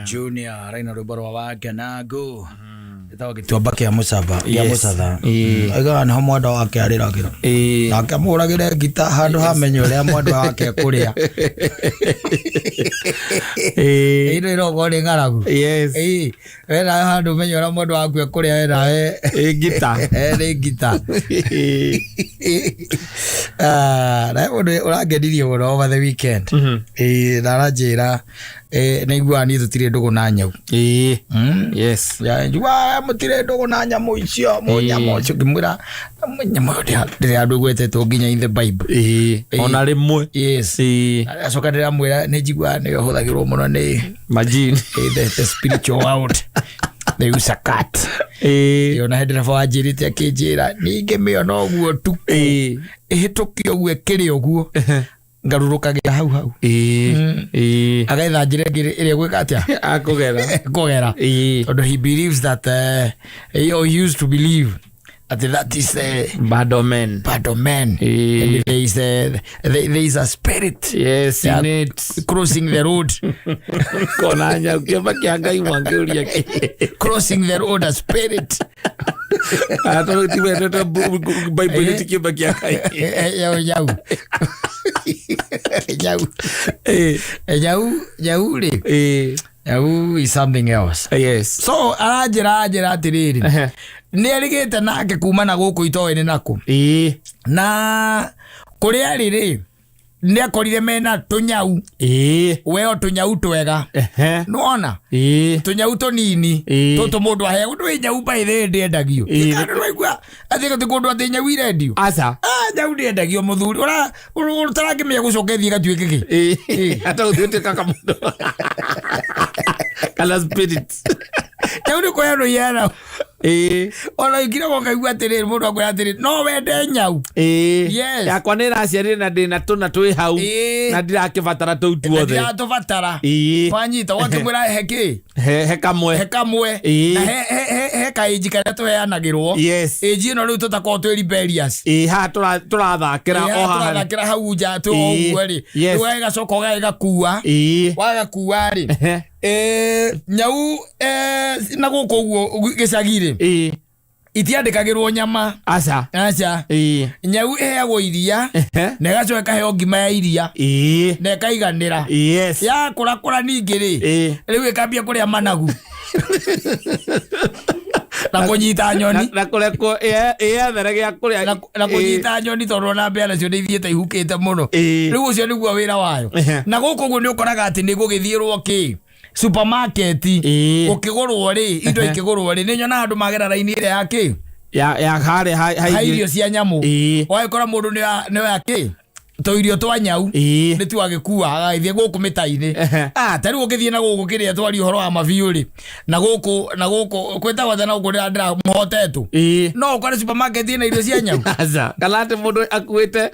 Junior araina rwĩmbo rwa Wanganagu ĩtagwo gĩtuamba kĩa mũcaba kĩa Yes. mũcatha. Ĩĩ. Aigaga nĩho mwendwa wake arĩragĩra. Ĩĩ. Nake amũhũragĩre ngita handũ hamenye ũrĩa mwendwa wake ekũrĩa. Ĩĩ. Ĩno ĩrogo nĩ ng'aragu. Yes. Ĩĩ, we nawe handũ ũmenye ũrĩa mwendwa waku ekũrĩa we nawe. Ĩĩ, ngita. Nĩ ngita. Ĩĩ. Ah, na he mũndũ ũrangenirie mũno over the weekend. Ĩĩ, na aranjĩra nĩ iguaga niĩ tũtirĩ ndũgũ na nyau. Ĩĩ. Yes. Ya, njiguaga mũtirĩ ndũgũ na nyamũ icio, mũnyamũ ũcio. Ngĩmwĩra, nyamũ ĩyo ndĩrĩ handũ ĩgwetetwo nginya in the Bible. Ĩĩ. Ona rĩmwe. Yes. Ĩĩ. Acoka ndĩramwĩra nĩ njiguaga nĩyo ĩhũthagĩrwo mũno nĩ Majini. the spiritual world. They use a cat. Ĩĩ. Ĩyo na hĩndĩ nabo wanjĩrĩte akĩnjĩra ningĩ mĩona ũguo tu Ĩĩ. ĩhĩtũke ũguo ĩkĩrĩ ũguo ngarurũkagĩra hau hau. Ĩĩ. Ĩĩ. Agetha njĩra ĩngĩ ĩrĩa ĩgwĩka atĩa? Akũgera. Kũgera. Ĩĩ. Tondũ he believes that he used to believe that that is the Bad omen. bad omen. Ĩĩ. And there is a spirit. Yes, Yeah. in it. Crossing the road. Kona nyau kĩamba kĩa Ngai mwangĩũria kĩ. Crossing the road, a spirit. Ah, tondũ ti wendete Bible ti kĩamba kĩa Ngai. Nyau nyau. Nyau. Ĩĩ. Nyau nyau rĩ. Ĩĩ. Nyau is something else. Yes. So aranjĩra anjĩra atĩrĩrĩ. Ehe. Nĩ erĩgĩte nake kuma na gũkũ itoĩ-inĩ nakũ. Ĩĩ. Na kũrĩa arĩ rĩ nĩ akorire mena tũnyau. Ĩĩ. Weo tũnyau twega. Ehe. Nĩwona? Ĩĩ. Tũnyau tũnini. Ĩĩ. Tũtũ mũndũ aheagwo ndũĩ nyau by the way ndĩendagio. Ĩĩ. Kana ndũraigua atĩ gũtirĩ kũndũ atĩ nyau irendio. Aca. Ah, nyau ndĩendagio mũthuri. Ũra ũtarakĩmenya gũcoka ĩthiĩ ĩgatuĩke kĩ? Ĩĩ. Hata gũtuĩka kamũndũ. Kana spirit. Nyau nĩ kũheanwo iheanagwo. Ĩĩ. Ona ingĩragwo ũkaigua atĩrĩrĩ mũndũ akwĩra atĩrĩ no wende nyau. Ĩĩ. Yes. Yakwa nĩ ĩraciarire na ndĩna tũna twĩ hau. Ĩĩ. Na ndirakĩbatara tũu Na tuothe. ndiratũbatara. Ĩĩ. Wanyita ũgakĩmwĩra he kĩ? He kamwe. He kamwe. Ĩĩ. Na he kaĩnji karĩa tũheanagĩrwo. Yes. Ĩnji ĩno rĩu tũtakoragwo twĩ rebellious. Ĩĩ, haha tũrathakĩra o haha. Tũrathakĩra hau nja twĩ o Ĩĩ. ũguo rĩ. Yes. Rĩu gagacoka ũgagĩgakua. Ĩĩ. Wagakua rĩ. Ehe. Nyau na gũkũ ũguo gĩcagi rĩ. Ĩĩ. Itiandĩkagĩrwo nyama. Aca. Aca. Ĩĩ. Nyau ĩheagwo iria. Ehe. Na ĩgacoka ĩkaheo ngima ya iria. Ĩĩ. Na ĩkaiganĩra. Yes. Yakũrakũra ningĩ rĩ. Ĩĩ. Rĩu ĩkambia kũrĩa managu. Na kũnyita nyoni. Na kũrekwo ĩyethere gĩa kũrĩa. Na kũnyita nyoni tondũ ona mbĩa nacio nĩ ithiĩte ihukĩte mũno. Ĩĩ. Rĩu ũcio nĩguo wĩra wayo. Ehe. Na gũkũ ũguo nĩ ũkoraga atĩ nĩ gũgĩthiĩrwo kĩ? Supermarket. Ĩĩ. Gũkĩgũrwo rĩ, indo ikĩgũrwo rĩ, nĩ nyonaga andũ magera raini ĩrĩa ya kĩ? Ya harĩa Ha irio cia nyamũ. Ĩĩ. Ũgagĩkora mũndũ nĩ oya kĩ? Tũirio twa nyau. Ĩĩ. Nĩ tu agĩkua agagĩthiĩ gũkũ mĩta-inĩ. Ehe. Ah, ta rĩu ũngĩthiĩ na gũkũ kĩrĩa twaria ũhoro wa mabiũ rĩ, na gũkũ, na gũkũ, kwĩtagwo atĩa na gũkũ ndĩra mũhotetwo. Ĩĩ. No ũkore supermarket ĩna irio cia nyau. Aca. Kana atĩ mũndũ akuĩte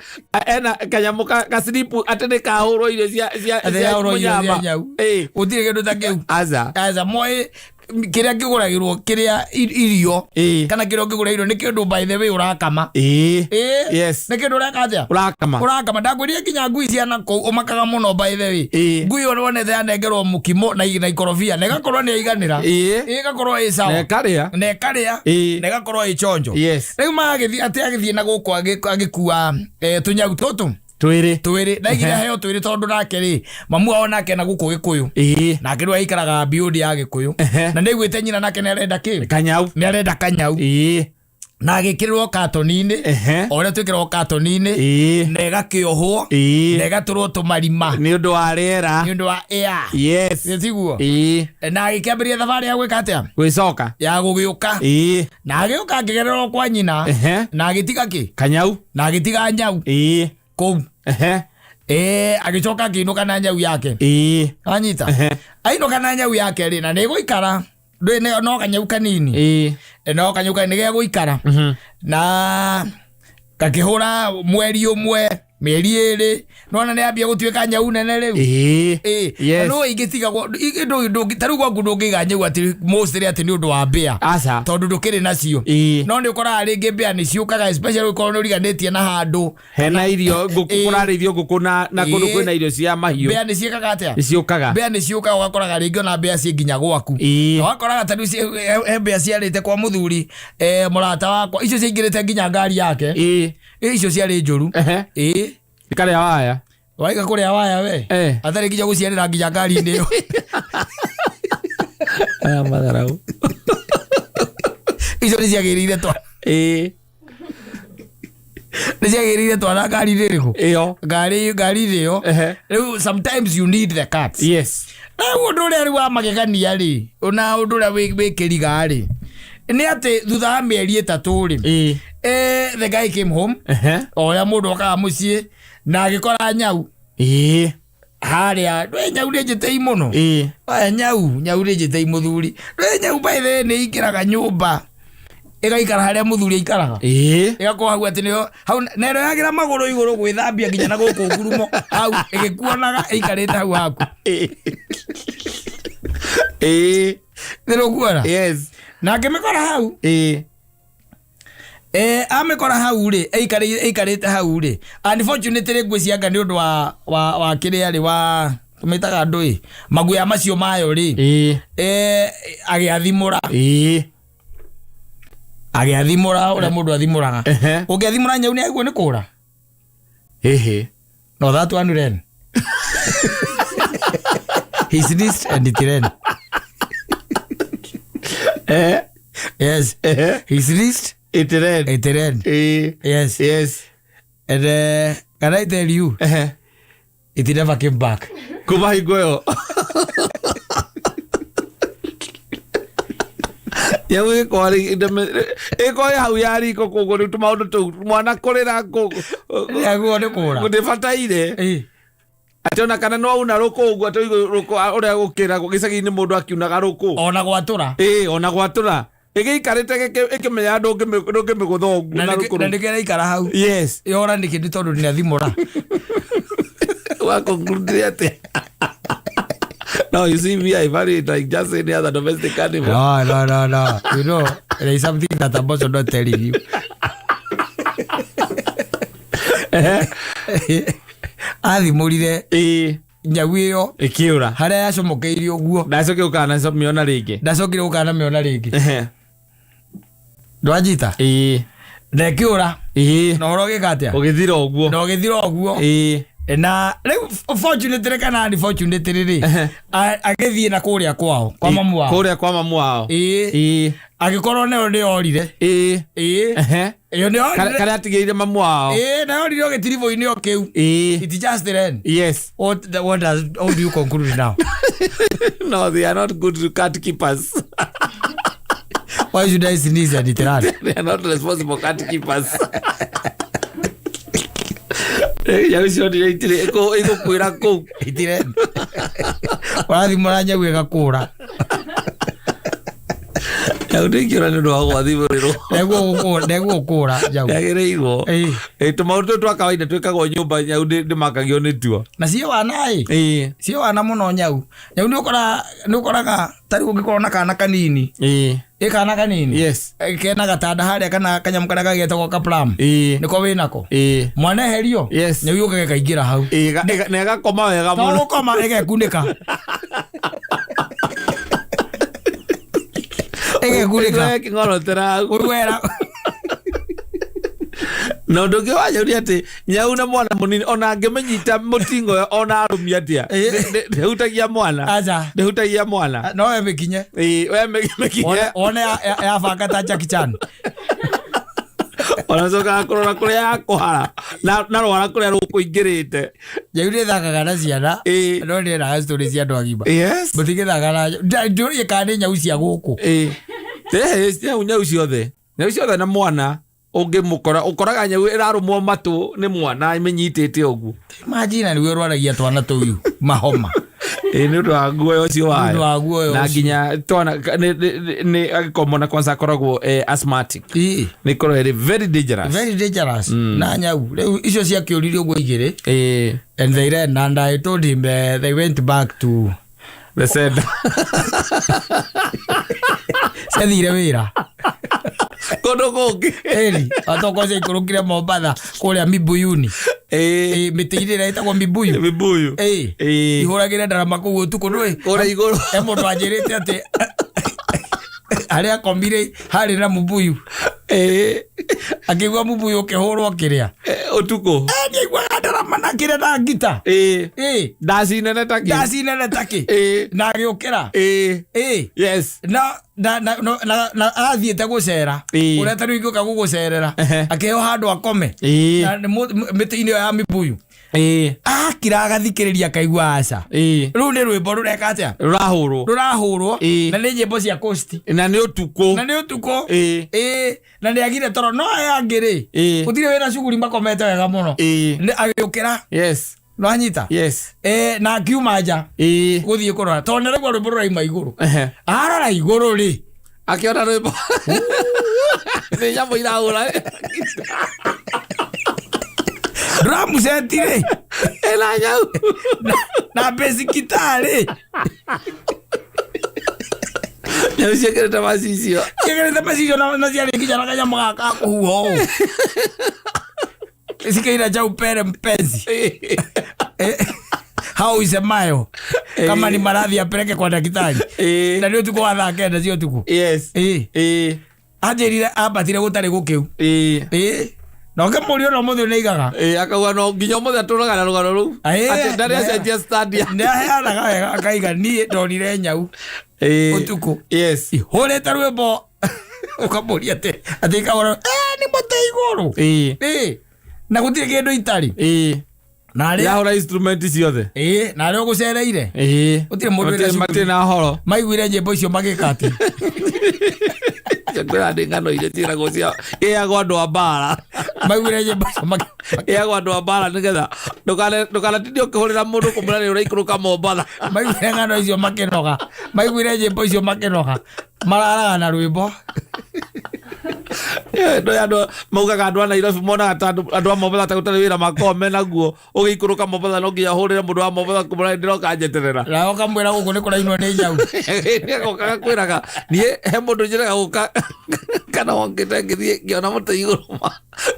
ena kanyamũ ka slip atĩ nĩ kahũrwo irio Atĩ cia kahũrwo irio cia mũnyama. nyau. Ĩĩ. Gũtirĩ kĩndũ ta kĩu. Aca. Aca, moĩ kĩrĩa kĩgũragĩrwo kĩrĩa irio. Ĩĩ. Kana kĩrĩa ũngĩgũra irio nĩ kĩndũ by the way ũrakama. Ĩĩ. Ĩĩ. Yes. Nĩ kĩndũ ũreka atĩa? Ũrakama. Ũrakama. Ndakwĩrire nginya ngui cia nakũu ũmakaga mũno by the way. Ĩĩ. Ngui ĩyo wonete yanengerwo mũkimo na ikorobia na ĩgakorwo nĩ yaiganĩra. Ĩĩ. Ĩĩ, ĩgakorwo ĩ sawa. Na ĩkarĩa. Na ĩkarĩa. Ĩĩ. Na ĩgakorwo ĩ chonjo. Yes. Rĩu magĩthiĩ atĩ agĩthiĩ na gũkũ agĩkua tũnyau tũtũ. Twĩrĩ. Twĩrĩ. Ndaigire heo twĩrĩ tondũ nake rĩ, mamu wao nake na gũkũ Gĩkũyũ. Ĩĩ. Nake rĩu aikaraga biũndi ya Gĩkũyũ. Ehe. Na nĩaiguĩte nyina nake nĩarenda kĩ? Kanyau. Nĩarenda kanyau. Ĩĩ. Na agĩkĩrĩrwo katoni-inĩ, o ũrĩa twĩkĩragwo katoni-inĩ, na ĩgakĩohwo na ĩgatũrwo tũmarima Nĩ ũndũ wa rĩera. Nĩ ũndũ wa air. Tiguo? Na agĩkĩambĩrĩria thabarĩ ya gwĩka atĩa? Gwĩcoka. Ya gũgĩũka. Na agĩũka akĩgererwo kwa nyina, na agĩtiga kĩ? Kanyau. Na agĩtiga nyau kũu. Agĩcoka akĩinũka na nyau yake. Anyita, ainũka na nyau yake rĩ, na nĩ ĩgũikara. Ndũĩ no kanyau kanini. No kanyau kanini nĩ gegũikara na gakĩhũra mweri ũmwe, mĩeri 2, nona nĩ ambia gũtuĩka nyau nene rĩu. Na no ingĩtigagwo ta rĩu gwaku ndũngĩiga nyau atĩ mostly atĩ nĩ ũndũ wa mbĩa, Aca. tondũ ndũkĩrĩ nacio. No nĩ ũkoraga rĩngĩ mbĩa nĩ ciũkaga, especially ũkorwo nĩ ũriganĩtie na handũ Hena irio ngũkũ. Kũrarĩithio ngũkũ na kũndũ kwĩna irio cia mahiũ. Mbĩa nĩ ciĩkaga atĩa? Nĩ ciũkaga. Mbĩa nĩ ciũkaga, ũgakoraga rĩngĩ ona mbĩa ciĩ nginya gwaku. Na ũgakoraga ta rĩu he mbĩa ciarĩte kwa mũthuri, mũrata wakwa, icio ciaingĩrĩte nginya ngari yake. Icio ciarĩ njũru. Ikarĩa waya. Waiga kũrĩa waya we. Atarĩ nginya gũciarĩra nginya ngari-inĩ ĩyo. Aya matharau. Icio nĩ ciagĩrĩire twa nĩ ciagĩrĩire twana ngari-inĩ ĩrĩkũ? Ĩyo. Ngari-inĩ ĩyo. Rĩu sometimes you need the cats. Rĩu ũndũ ũrĩa rĩu wa magegania rĩ, na ũndũ ũrĩa wĩkĩriga rĩ, nĩ atĩ thutha wa mĩeri 3 rĩ, the guy came home, o ũrĩa mũndũ okaga mũciĩ, na agĩkora nyau harĩa. Ndũĩ nyau nĩ njĩtĩi mũno. Aya nyau nĩ njĩtĩi mũthuri. Ndũĩ nyau by the way nĩ ingĩraga nyũmba ĩgaikara harĩa mũthuri aikaraga, ĩgakorwo hau atĩ nĩyo hau, na ĩroyagĩra magũrũ igũrũ gwĩthambia nginya na gũkũ ngurumo hau, ĩgĩkuonaga ĩikarĩte hau haku. Nĩrũkuona? Yes. Na akĩmĩkora hau. Amĩkora hau rĩ, ĩikarĩte hau rĩ, unfortunately ngwĩcianga nĩ ũndũ wa kĩrĩa rĩ, wa tũmĩtaga ndũĩ maguoya macio mayo rĩ, agĩathimũra. Agĩathimũra ũrĩa mũndũ athimũraga. Ũngĩathimũra nyau nĩ agĩrĩirwo nĩ kũra. Ĩhĩ. No that one ran. He sneezed and it ran. Yes. He sneezed. It ran. It ran. Yes. Yes. And can I tell you? It never came back. Kuma hingo ĩyo nyamũ ĩkorwo ĩ hau ya riko, koguo rĩu tũmaũndũ tũu mwana kũrĩra Nĩagĩrĩirwo nĩ kũra. Ndĩbataire atĩ ona kana no auna rũkũ ũguo, atĩ ũigue rũkũ ũrĩa gũkĩragwo gĩcagi-inĩ, mũndũ akiunaga rũkũ. Ona gwatũra. Ĩĩ, ona gwatũra ĩgĩikarĩte ĩkĩmenya ndũngĩmĩgũtha ũguo Na na rũkũ na rũu. nĩkĩo ĩraikara hau. Yora nĩkĩ? Nĩ tondũ nĩathimũra. Wa conclude atĩa? No, you see me, I value it like just any other domestic animal. No, no, no, no. You know, there is something that I'm also not telling you. Athimũrire nyau ĩyo, Ĩkĩũra. Harĩa yacomokeirie ũguo. Ndacoke gũkana mĩona rĩngĩ. Ndacokire gũkana mĩona rĩngĩ. Ndwanyita? Na ĩkĩũra. Na ũhoro ũgĩka atĩa? Ũgĩthira ũguo. Na ũgĩthira ũguo. Na rĩu fortunately kana unfortunately rĩ, agĩthiĩ na kũrĩa kwao kwa mamu wao. Kũrĩa kwa mamu wao. Agĩkorwo nayo nĩ yorire. Ĩyo nĩ yorire. Karĩa atigĩire mamu wao. Ĩĩ, na yorire o gĩtiribũ-inĩ o kĩu. It just ran. What do you conclude now? No, they are not good cat keepers. Why should I sneeze and it run? They are not responsible cat keepers. Nyau icio nĩ itirĩ igũkuĩra kũu. It ran. Ũrathimũra nyau ĩgakũra. Nyau ndĩngĩũra nĩ ũndũ wa gwathimũrĩrwo. Nĩguo gũkũra nyau. Yagĩrĩirwo. Tũmaũndũ tũtũ twa kawaida twĩkagwo nyũmba, nyau ndĩmakagio nĩtuo. Na ciĩ wana ĩ. Ciĩ wana mũno nyau. Nyau nĩ ũkoraga ta rĩu ũngĩkorwo na kana kanini. Ĩ kana kanini. Kena gatanda harĩa kana kanyamũ karĩa gagetagwo ka pram. Nĩko wĩnako. Mwana eherio. Nyau yũkaga ĩkaingĩra hau. Na ĩgakoma wega To mũno. gũkoma, ĩgekunĩka. Ĩgekunĩka. Ĩkĩng'orotera hau. Ũrwera. Na ũndũ ũngĩ wa nyau nĩ atĩ nyau na mwana mũnini ona angĩmĩnyita mũtingo ĩyo ona arũmie atĩa, ndĩhutagia mwana. Aca. Ndĩhutagia mwana. No we mĩkinye. Ĩĩ, we mĩkinye. Wone yabanga ta Jackie Chan. Onacokaga kũrora kũrĩa yakũhara na rwara kũrĩa rũkũingĩrĩte. Nyau nĩ thakaga na ciana. Ĩĩ. No nĩ endaga story cia andũ agima. Yes. Mũtigĩthaka na ndũrie kana nĩ nyau cia gũkũ. Ĩĩ. Ĩĩ, nyau ciothe. Nyau ciothe na mwana ũngĩmũkora ũkoraga nyau ĩrarũmwo matũ nĩ mwana ĩmĩnyitĩte ũguo. Imagine nĩwe ũrwaragia twana tũu mahoma. Ĩĩ, nĩ ũndũ wa guoya ũcio Nĩ wayo. ũndũ wa guoya Na ũcio. nginya twana nĩ angĩkorwo mwana kwanza akoragwo asthmatic. Ĩĩ. Nĩ ĩkoragwo ĩrĩ very dangerous. Very dangerous. Na nyau rĩu icio ciakĩũrire ũguo igĩrĩ. Ĩĩ. And they ran and I told him they went back to The sender. Ciathire wĩra. Kũndũ kũngĩ. Ĩni, atokorwo ciaikũrũkire Mombatha kũrĩa Mibuyuni. Ĩĩ. Ĩ, mĩtĩ-inĩ ĩrĩa ĩtagwo Mibuyu. Mibuyu. Ĩĩ. Ĩĩ. Ihũragĩre ndarama kũu ũtukũ ndũĩ. Kũrĩa igũrũ. He mũndũ anjĩrĩte atĩ harĩa akomire harĩ na mũbuyu. Ĩĩ. Akĩigua mũbuyu ũkĩhũrwo kĩrĩa. Ũtukũ. Nĩaiguaga ndarama na kĩrĩa na ngita. Ĩĩ. Ĩĩ. Ndaci nene ta kĩ. Ndaci nene ta kĩ. Ĩĩ. Na agĩũkĩra. Ĩĩ. Ĩĩ. Yes. Na athiĩte gũcera. Ĩĩ. Ũrĩa ta rĩu ingĩũka gũgũcerera. Ehe. Akĩheo handũ akome. Ĩĩ. Na nĩ mĩtĩ-inĩ ĩyo ya mĩbuyu. Ĩĩ. Akira agathikĩrĩria akaigua aca. Ĩĩ. Rũu nĩ rwĩmbo rũreka atĩa? Rũrahũrwo. Rũrahũrwo. Ĩĩ. Na nĩ nyĩmbo cia Coast. Na nĩ ũtukũ. Na nĩ ũtukũ. Ĩĩ. Ĩĩ. Na nĩ agire toro no aya angĩ rĩ. Ĩĩ. Gũtirĩ wĩna cuguri makomete wega mũno. Ĩĩ. Nĩ agĩũkĩra. Yes. Nĩwanyita? Yes. Ĩĩ, na akiuma nja. Ĩĩ. Gũthiĩ kũrora. Tondũ nĩaraigua rwĩmbo rũrauma igũrũ. Ehe. Arora igũrũ rĩ. Akĩona rwĩmbo. Nĩ nyamũ irahũra. Drum set rĩ. Ĩna nyau. Na bass guitar rĩ. Nyau ciĩkĩrĩte macicio. Ciĩkĩrĩte macicio na ciarĩ nginya na kanyamũ gaka ga kũhuha ũũ. Cikaina cha upere mpenzi. Hau isemayo. Kama ni maradhi apeleke kwa daktari. Ĩĩ. Na nĩ ũtukũ wa thaa 9 cia ũtukũ. Yes. Ĩĩ. Ĩĩ. Anjĩrire ambatire gũtarĩ gũkĩu. Ĩĩ. Ĩĩ. Na ũkĩmũria ona ũmũthĩ nĩaigaga. Ĩĩ, akauga no nginya ũmũthĩ atũraga na rũgano rũu. Ĩĩ. Atĩ ndarĩ acenjia stand ya. Nĩ aheanaga wega akaiga niĩ ndonire nyau. Ĩĩ. Ũtukũ. Yes. Ihũrĩte rwĩmbo. Ũkamũria atĩ ikahũra, nĩ mũtĩ igũrũ. Ĩĩ. Ĩĩ. Na gũtirĩ kĩndũ itarĩ. Ĩĩ. Na arĩa Yahũra instrument ciothe. Ĩĩ, na arĩa ũgũcereire. Ĩĩ. Gũtirĩ mũndũ wĩna cukuru. Matirĩ na ũhoro. Maiguire nyĩmbo icio magĩka atĩ. Kwĩra ndĩ ng'ano iria ciĩragwo cia ĩyagwo andũ a mbara. Maiguire nyĩmbo icio magĩka. Ĩyagwo andũ a mbara nĩgetha ndũkanatinde ũkĩhũrĩra mũndũ kũmwĩra nĩ ũraikũrũka Mombatha. Maiguire ng'ano icio makĩnoga. Maiguire nyĩmbo icio makĩnoga. Mararaga na rwĩmbo. Ĩĩ, andũ maugaga andũ a Nairobi monaga ta andũ a Mombatha ta gũtarĩ wĩra makoragwo menaguo. Ũgĩikũrũka Mombatha no nginya ũhũrĩre mũndũ wa Mombatha kũmwĩra ndĩroka njeterera. Na ũkamwĩra gũkũ nĩ kũrainwo nĩ nyau. Nĩagoka gakwĩraga, niĩ he mũndũ njĩraga gũka kana wongĩte ngĩthiĩ ngĩona mũtĩ igũrũ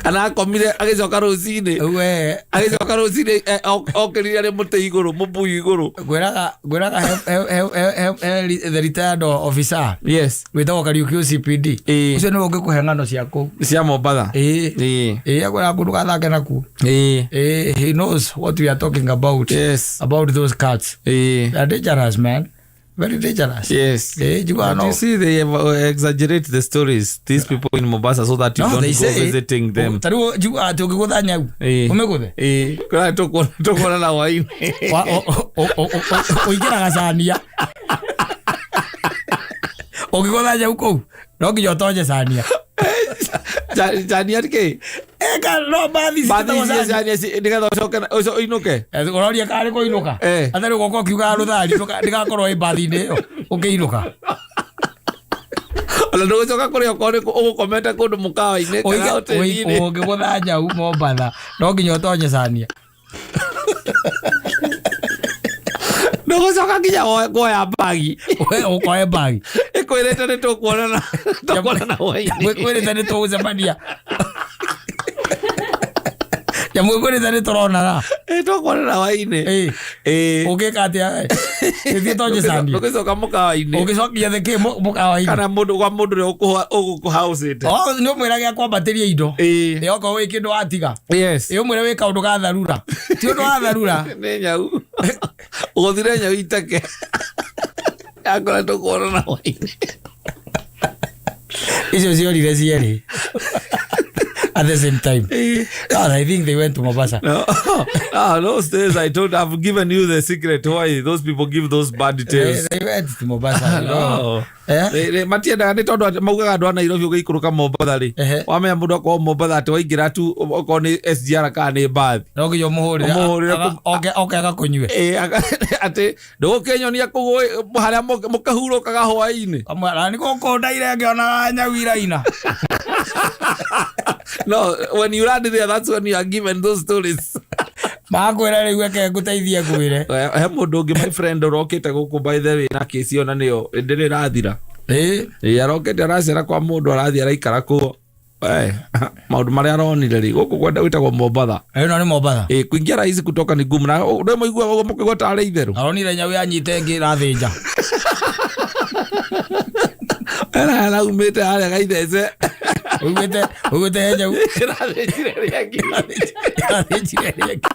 kana akomire agĩcoka rũcinĩ. We. Agĩcoka rũcinĩ, okĩrire arĩ mũtĩ igũrũ, mũbuyu igũrũ. Ngwĩraga he the retired officer. Yes. Wĩtagwo Kariuki OCPD. Ĩĩ. Ũcio nĩwe ũngĩkũhe ng'ano cia kũu. Cia Mombatha. Ĩĩ. Ĩĩ. Ĩĩ, akwĩraga kũndũ gathake nakuo. Ĩĩ. Ĩĩ, he knows what we are talking about. Yes. About those cats. Ĩĩ. They are dangerous, man. Very dangerous. Yes. Ĩĩ, njiguaga But no you see, they exaggerate the stories, these people in Mombasa, so that you No, don't they go say, visiting them. Ta rĩu njiguaga atĩ ũngĩgũtha nyau, Ĩĩ. ũmĩgũthe? Ĩĩ. Kũrĩa tũkuonana hwaĩ-inĩ. Ũingĩraga cania. Ũngĩgũtha nyau kũu, no nginya ũtonye cania. Cania kĩ? Eka, no mbathi Mbathi citagwo icio cania. cania nĩgetha ũcoke ũinũke? Ũroria kana nĩ kũinũka? Atarĩ ũgoka ũkiugaga rũthari, ndĩgakorwo ĩ mbathi-inĩ ĩyo, ũkĩinũka. Ona ndũgũcoka kũrĩa okorwo nĩ ũgũkomete kũndũ mũkawa-inĩ kana hoteli-inĩ. Ũngĩgũtha nyau Mombatha, no nginya ũtonye cania. Ndũgũcoka nginya kuoya mbagi. We ũkoe mbagi. Ĩkwĩrĩte nĩ tũkuonana hwaĩ-inĩ. Ĩkwĩrĩte nĩ tũgũcemania. Nyamũ ĩkwĩrĩte nĩ tũronana. Ĩ, tũkuonana hwaĩ-inĩ. Ĩ. Ĩ. Ũngĩka atĩa we? Gĩthiĩ tonye cania. Ndũgĩcoka mũkawa-inĩ. Ũngĩcokia thĩ kĩ mũkawa-inĩ? Kana mũndũ kwa mũndũ ũrĩa ũgũkũhaũcĩte. Oh, nĩ ũmwĩrage akwambatĩrie indo. Ĩ. Ĩ, okorwo wĩ kĩndũ watiga. Yes. Ĩ, ũmwĩre wĩ kaũndũ ga tharura. Ti ũndũ wa tharura. Nĩ nyau. Ũgũthire nyau iteke. Yakora tũkuonana hwaĩ-inĩ. Icio ciorire cierĩ. At the same time. Ah, I think they went to Mombasa. No. Ah, those days I told, I've given you the secret why those people give those bad tales. They went to Mombasa, you know. No. Eh? Matiendaga nä tondå maugaga andå a Nairobi å gä ikå rå ka Mombatha rä Ehe. wamenya må ndå akorwo Mombatha atä waingä ra tu okorwo nä SGR kana nä mbathi. No nginya ũmũhũrĩre. Ũmũhũrĩre. Oke agakũnyue. Atä ndå gå kä nyonia kå harä a må kahurå kaga hwainä. Kamwĩra, nĩ gũkũ ndaire ngĩonaga nyau iraina. No, when you land there, that's when you are given those stories. Makwĩra rĩu eke ngũteithie ngwĩre. He må ndå å ngä, my friend, å rokä te gå kå by the way na kĩci ona nä yo ndä rä rathira. Ĩĩ. Arokete aracera kwa må ndå arathiĩ araikara kå maå ndå marä a aronire rä gå kå kwenda gwä tagwo Mombatha. Ĩno nĩ Mombatha. Ĩ kuingia rahisi kutoka ni ngumu na ndå maiguaga ũguo mũkĩgwa tarĩ itherũ. Aronire nyau yanyita ĩngĩ ĩrathĩnja. Era araumĩte harĩa gaithece. Ũiguĩte he nyau ĩrathĩnjire rĩangĩ. Ĩrathĩnjire ĩrĩa ĩngĩ.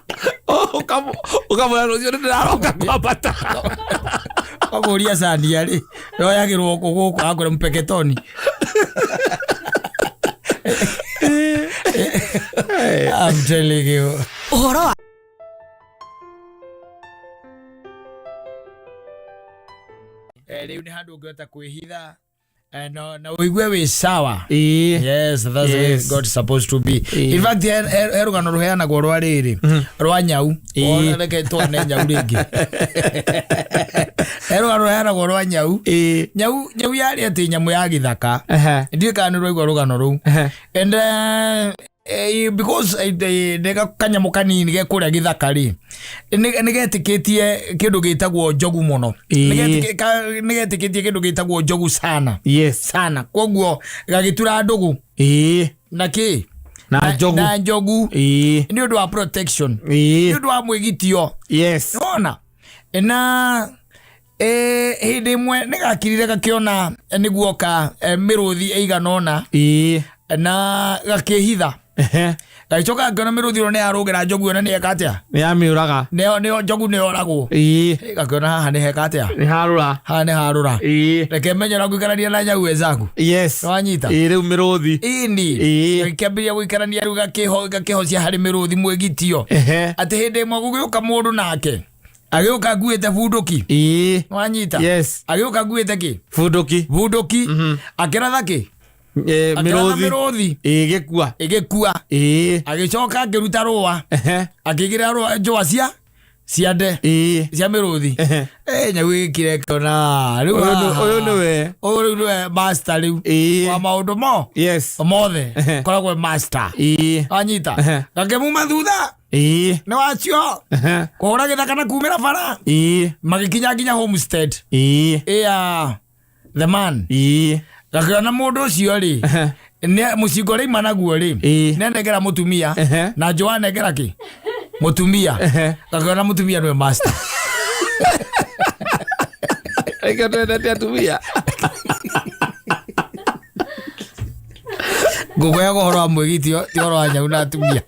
Ũkamwĩra rũciũ nĩ ndĩraroka kwambata. Ũkamũria cania rĩ yoyagĩrwo kũ gũkũ akwĩra mpeketoni. I'm telling you. Ũhoro wa Rĩu nĩ handũ ũngĩhota kwĩhitha na ũigue wĩ sawa. Ĩĩ. Yes, that's the way God is supposed to be. In fact, he rũgano rũheanagwo rwa rĩrĩ rwa nyau. Ĩĩ. Reke twane nyau rĩngĩ. He rũgano rũheanagwo rwa nyau. Ĩĩ. Nyau yarĩ atĩ nyamũ ya gĩthaka. Ehe. Ndiũĩ kana nĩ ũraigua rũgano rũu. Ehe. And because nĩ kanyamũ kanini ge kũrĩa gĩthaka rĩ, nĩ getĩkĩtie kĩndũ gĩtagwo njogu mũno. Ĩĩ. Nĩ getĩkĩtie kĩndũ gĩtagwo njogu sana Yes. sana, koguo gagĩtura ndũgũ Ĩĩ. na kĩ Na njogu. Na njogu Ĩĩ. nĩ ũndũ wa protection, nĩ Ĩĩ. ũndũ wa mwĩgitio. Yes. Wona na hĩndĩ ĩmwe nĩ gakirire gakĩona nĩguoka mĩrũthi ĩigana ũna Ĩĩ. na gakĩhitha. Ehe. Gagĩcoka gakĩona mĩrũthi ĩno nĩ yarũgĩra njogu ĩno nĩ eka atĩa? Nĩ yamĩũraga. Nĩyo njogu nĩ yoragwo. Ĩĩ. Gakĩona haha nĩ heka atĩa? Nĩ harũra. Haha nĩ harũra. Ĩĩ. Reke menye na gũikarania na nyau wezaku. Yes. Nĩwanyita? Ĩĩ, rĩu mĩrũthi. Ĩni. Ĩĩ. Gagĩkĩambĩrĩria gũikarania rĩu gakĩhocia harĩ mĩrũthi mwĩgitio. Ehe. Atĩ hĩndĩ ĩmwe gũgĩũka mũndũ nake agĩũka nguĩte bunduki. Ĩĩ. Nĩwanyita? Yes. Agĩũka nguĩte kĩ? Bunduki. Bunduki. Akĩratha kĩ? Akĩratha Mĩrũthi. mĩrũthi. Ĩĩ, gĩkua. Ĩgĩkua. Ĩĩ. Agĩcoka akĩruta rũa. Ehe. Akĩigĩrĩra rũa njũa cia ciande Ĩĩ. cia mĩrũthi. Ehe. Nyau ĩgĩkire ĩkĩona rĩu Ũyũ haha. ũyũ nĩwe. Ũyũ rĩu nĩwe master rĩu Ĩĩ. wa maũndũ mo Yes. mothe Ehe. koragwo e master. Ĩĩ. Wanyita? Ehe. Gakĩmuma thutha Ĩĩ. nĩ wacio Ehe. kũhũra gĩthaka na kumĩra bara Ĩĩ. magĩkinya nginya homestead Ĩĩ. ĩa the man. Ĩĩ. Gakĩona mũndũ ũcio rĩ Ehe. mũcingo ũrĩa ima naguo rĩ Ĩĩ. nĩanengera mũtumia Ehe. na njũa anengera kĩ mũtumia. Ehe. Gakĩona mũtumia nĩwe master. Reke twendete atumia. Ngũkũheaga ũhoro wa mwĩgitio ti ũhoro wa nyau na atumia.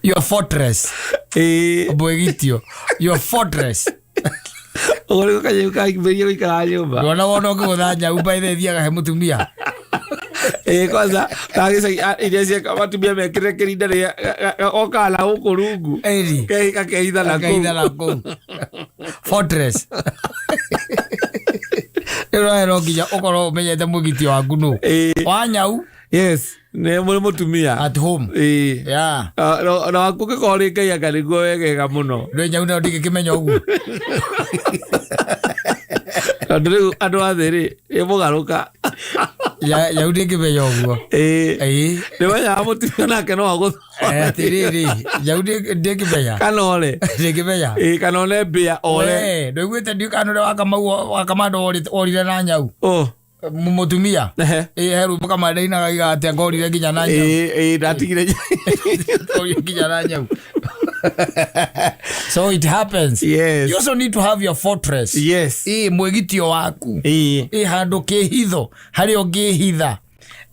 Your fortress. Ĩĩ. Mwĩgitio, your fortress. Ũguo nĩguo kanyau kambĩrĩria gũikara nyũmba. Ndona wona ũkĩgũtha nyau by the thiaga he mũtumia. Ĩĩ, kwanza gagĩcagi iria cia atumia mekĩrĩte kĩrinda rĩa okaga na gũkũ rungu. Ĩni. Gakeitha na Gakeitha kũu. na kũu. Fortress. Rĩu nawe no nginya ũkorwo ũmenyete mwĩgitio waku nũ. Ĩĩ. Wa nyau Yes, nĩ mũrĩ mũtumia. at home. Ĩĩ. Yeah. Na waku ũngĩkorwo rĩ Ngai anga nĩguo wegega mũno. Ndũĩ nyau nayo ndingĩkĩmenya ũguo. Tondũ rĩu andũ a thĩ rĩ nĩ mũgarũka. Nyau ndĩngĩmenya ũguo. Ĩĩ. Ĩĩ. Nĩ menyaga mũtumia nake no agũ Atĩrĩrĩ, nyau ndĩngĩmenya. Kana ore. Ndĩngĩmenya. Ĩĩ, kana one mbĩa ore. We, ndũiguĩte ndiũ kana ũrĩa wakamau wakamanda orire na nyau. Oh. Mũtumia. Ehe. Ĩĩ, he rwĩmbo kamanda ainaga iga atĩa ngorire nginya na nyau. Ĩĩ, ĩĩ, ndatigire. Ngorire nginya na nyau. So it happens. Yes. You also need to have your fortress. Yes. Ĩĩ, mwĩgitio waku. Ĩĩ. Ĩ handũ kĩhitho harĩa ũngĩhitha.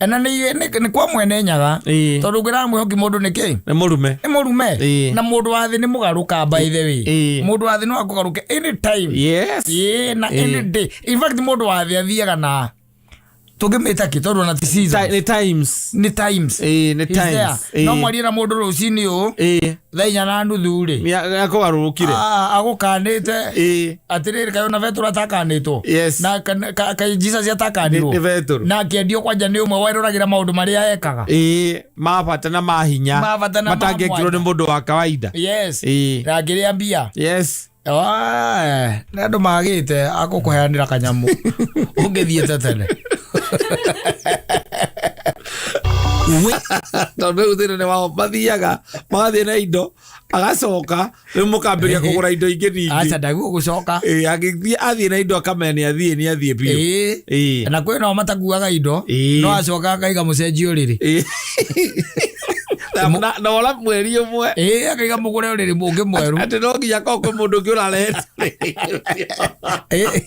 Na nĩ kwa mwene nyaga. Ĩĩ. Tondũ ngwĩraga mwĩhoki mũndũ nĩ kĩ? Nĩ mũrume. Nĩ mũrume. Ĩĩ. Na mũndũ wa thĩ nĩ mũgarũka by the way. Ĩĩ. Mũndũ wa thĩ no akũgarũke anytime. Yes. Ĩĩ, na any day. In fact mũndũ wa thĩ athiaga na Tũngĩmĩta kĩ tondũ ona ti seasons. Nĩ times. Nĩ times. Ĩĩ, nĩ He's there. times. Ĩĩ. No mwarie na mũndũ rũcinĩ ũũ Ĩĩ. thaa 4:30 rĩ, Nĩakũgarũrũkire. Ah, agũkanĩte Ĩĩ. atĩrĩrĩ, kaĩ ona Betũrũ atakanĩtwo? Yes. Na kaĩ Jesus atakanirwo? Nĩ Betũrũ. Na akĩendio kwanja nĩ ũmwe weroragĩra maũndũ marĩa ekaga Ĩĩ, ma bata na ma hinya Ma bata na ma matangĩekirwo nĩ mwanya. mũndũ wa kawaida. Yes. Ĩĩ. Na akĩrĩa mbia. Yes. Ah, nĩ andũ magĩte akũkũheanĩra kanyamũ ũngĩthiĩte tene. Tondũ rĩu thĩna nĩ wao, mathiaga magathiĩ na indo, agacoka rĩu mũkambĩrĩria kũgũra indo ingĩ ningĩ. Aca, ndaguo gũcoka. Ĩĩ, angĩthiĩ athiĩ na indo akamenya nĩ athiĩ, nĩ athiĩ biũ. Ĩĩ. Ĩĩ. Na kwĩ nao matakuaga indo. Ĩĩ. No acoka akaiga mũcenji ũrĩrĩ. Ĩĩ. Na ora mweri ũmwe. Ĩĩ, akaiga mũgũre ũrĩrĩ ũngĩ mwerũ. Atĩ no nginya korwo kwĩ mũndũ ũngĩ ũrarehete. Ĩĩ.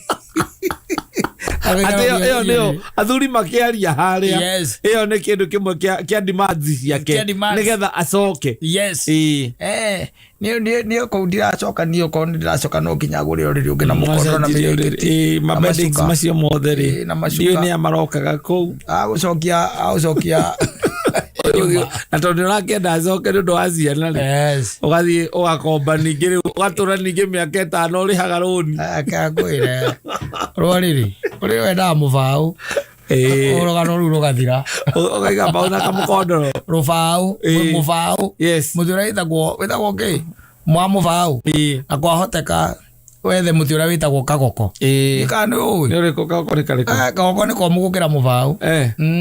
Atĩ ĩyo nĩyo athuri makĩaria harĩa. Yes. Ĩyo nĩ kĩndũ kĩmwe kĩa demands ciake Kĩa demands. nĩgetha acoke. Yes. Ĩĩ. Eh, nĩ kũu ndiracoka niĩ, okorwo nĩ ndiracoka no nginya ngũre ũrĩrĩ ũngĩ na mũkondo na Macenjirie ũrĩrĩ. mĩrĩngĩti. Ĩĩ, ma Na beddings macuka. macio mothe rĩ, Ĩĩ, na macuka. ndiũĩ nĩa marokaga kũu. Agũcokia. Na tondũ nĩ ũrakĩenda acoke nĩ ũndũ wa ciana rĩ, Yes. ũgathiĩ ũgakomba ningĩ, rĩu ũgatũra ningĩ mĩaka 5 ũrĩhaga rũni. Akwĩre rwarĩrĩ ũrĩa wendaga mũbaũ. Rũgano rũu rũgathira. Ũkaiga mbaũ na kamũkondoro. Rũbaũ. Mũbaũ. Mũtĩ ũrĩa wĩtagwo kĩ mwa mũbaũ. Na kwahoteka wethe mũtĩ ũrĩa wĩtagwo kagoko. Kana nĩ ũĩ? Nĩ ũrĩkũ kagoko, nĩ karĩkũ? Eh, kagoko nĩ komũ gũkĩra mũbaũ.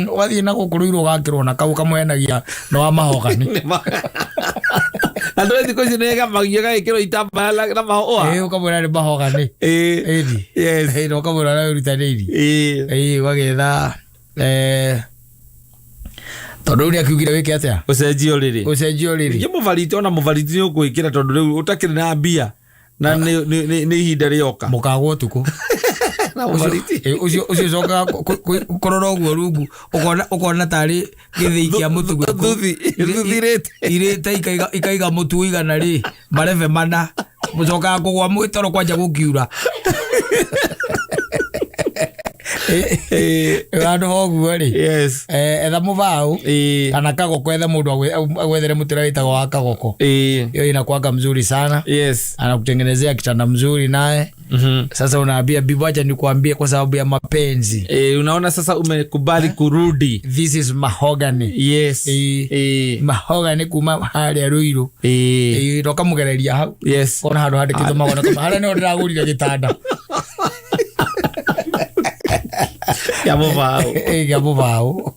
Ũgathiĩ na gũkũ rũirũ ũgakĩrwo na kau kamwenagia na wa mahogani. Na ndå thikå ici nä ĩgamagio ĩgagĩkĩrwo itambaya na mahũa. Ĩĩ, ũkamwĩra nĩ mahogani. Ĩni. Ĩĩ, na ũkamwĩra ũrĩa wĩrutanĩirie. Ĩĩ, ũgagĩetha tondũ rĩu nĩ akiugire wĩke atĩa? Ũcenjie ũrĩrĩ. Ũcenjie ũrĩrĩ. Ningĩ mũbariti, ona mũbariti nĩ ũkwĩkĩra tondũ rĩu ũtakĩrĩ na mbia na nĩ ihinda rĩoka. Mũkagwo ũtukũ. Na mũbariti. Ĩĩ, ũcio ũcokaga kũrora ũguo rungu ũkona tarĩ gĩthĩi kĩa mũtu gĩkũ. Thuthirĩte. Irĩte ikaiga mũtu igana rĩ marebe mana, mũcokaga kũgwa mwĩtoro kwanja gũkiura. Handũ ha ũguo rĩ, etha mũbaũ kana kagoko, etha mũndũ agwethere mũtĩ ũrĩa wĩtagwo wa kagoko. Hiyo inakuwaga mzuri sana. Anakutengenezea kitanda mzuri naye. Sasa unaambia bibi, wacha nikuambie, kwa sababu ya mapenzi. Unaona sasa umekubali kurudi. This is mahogany. Mahogany kuma harĩa Ruiru. Ĩĩ, na ũkamũgereria hau. Kona handũ handĩkĩtwo magona kama harĩa nĩho ndĩragũrire gĩtanda. Kĩa mũbaũ. Ĩĩ, kĩa mũbaũ.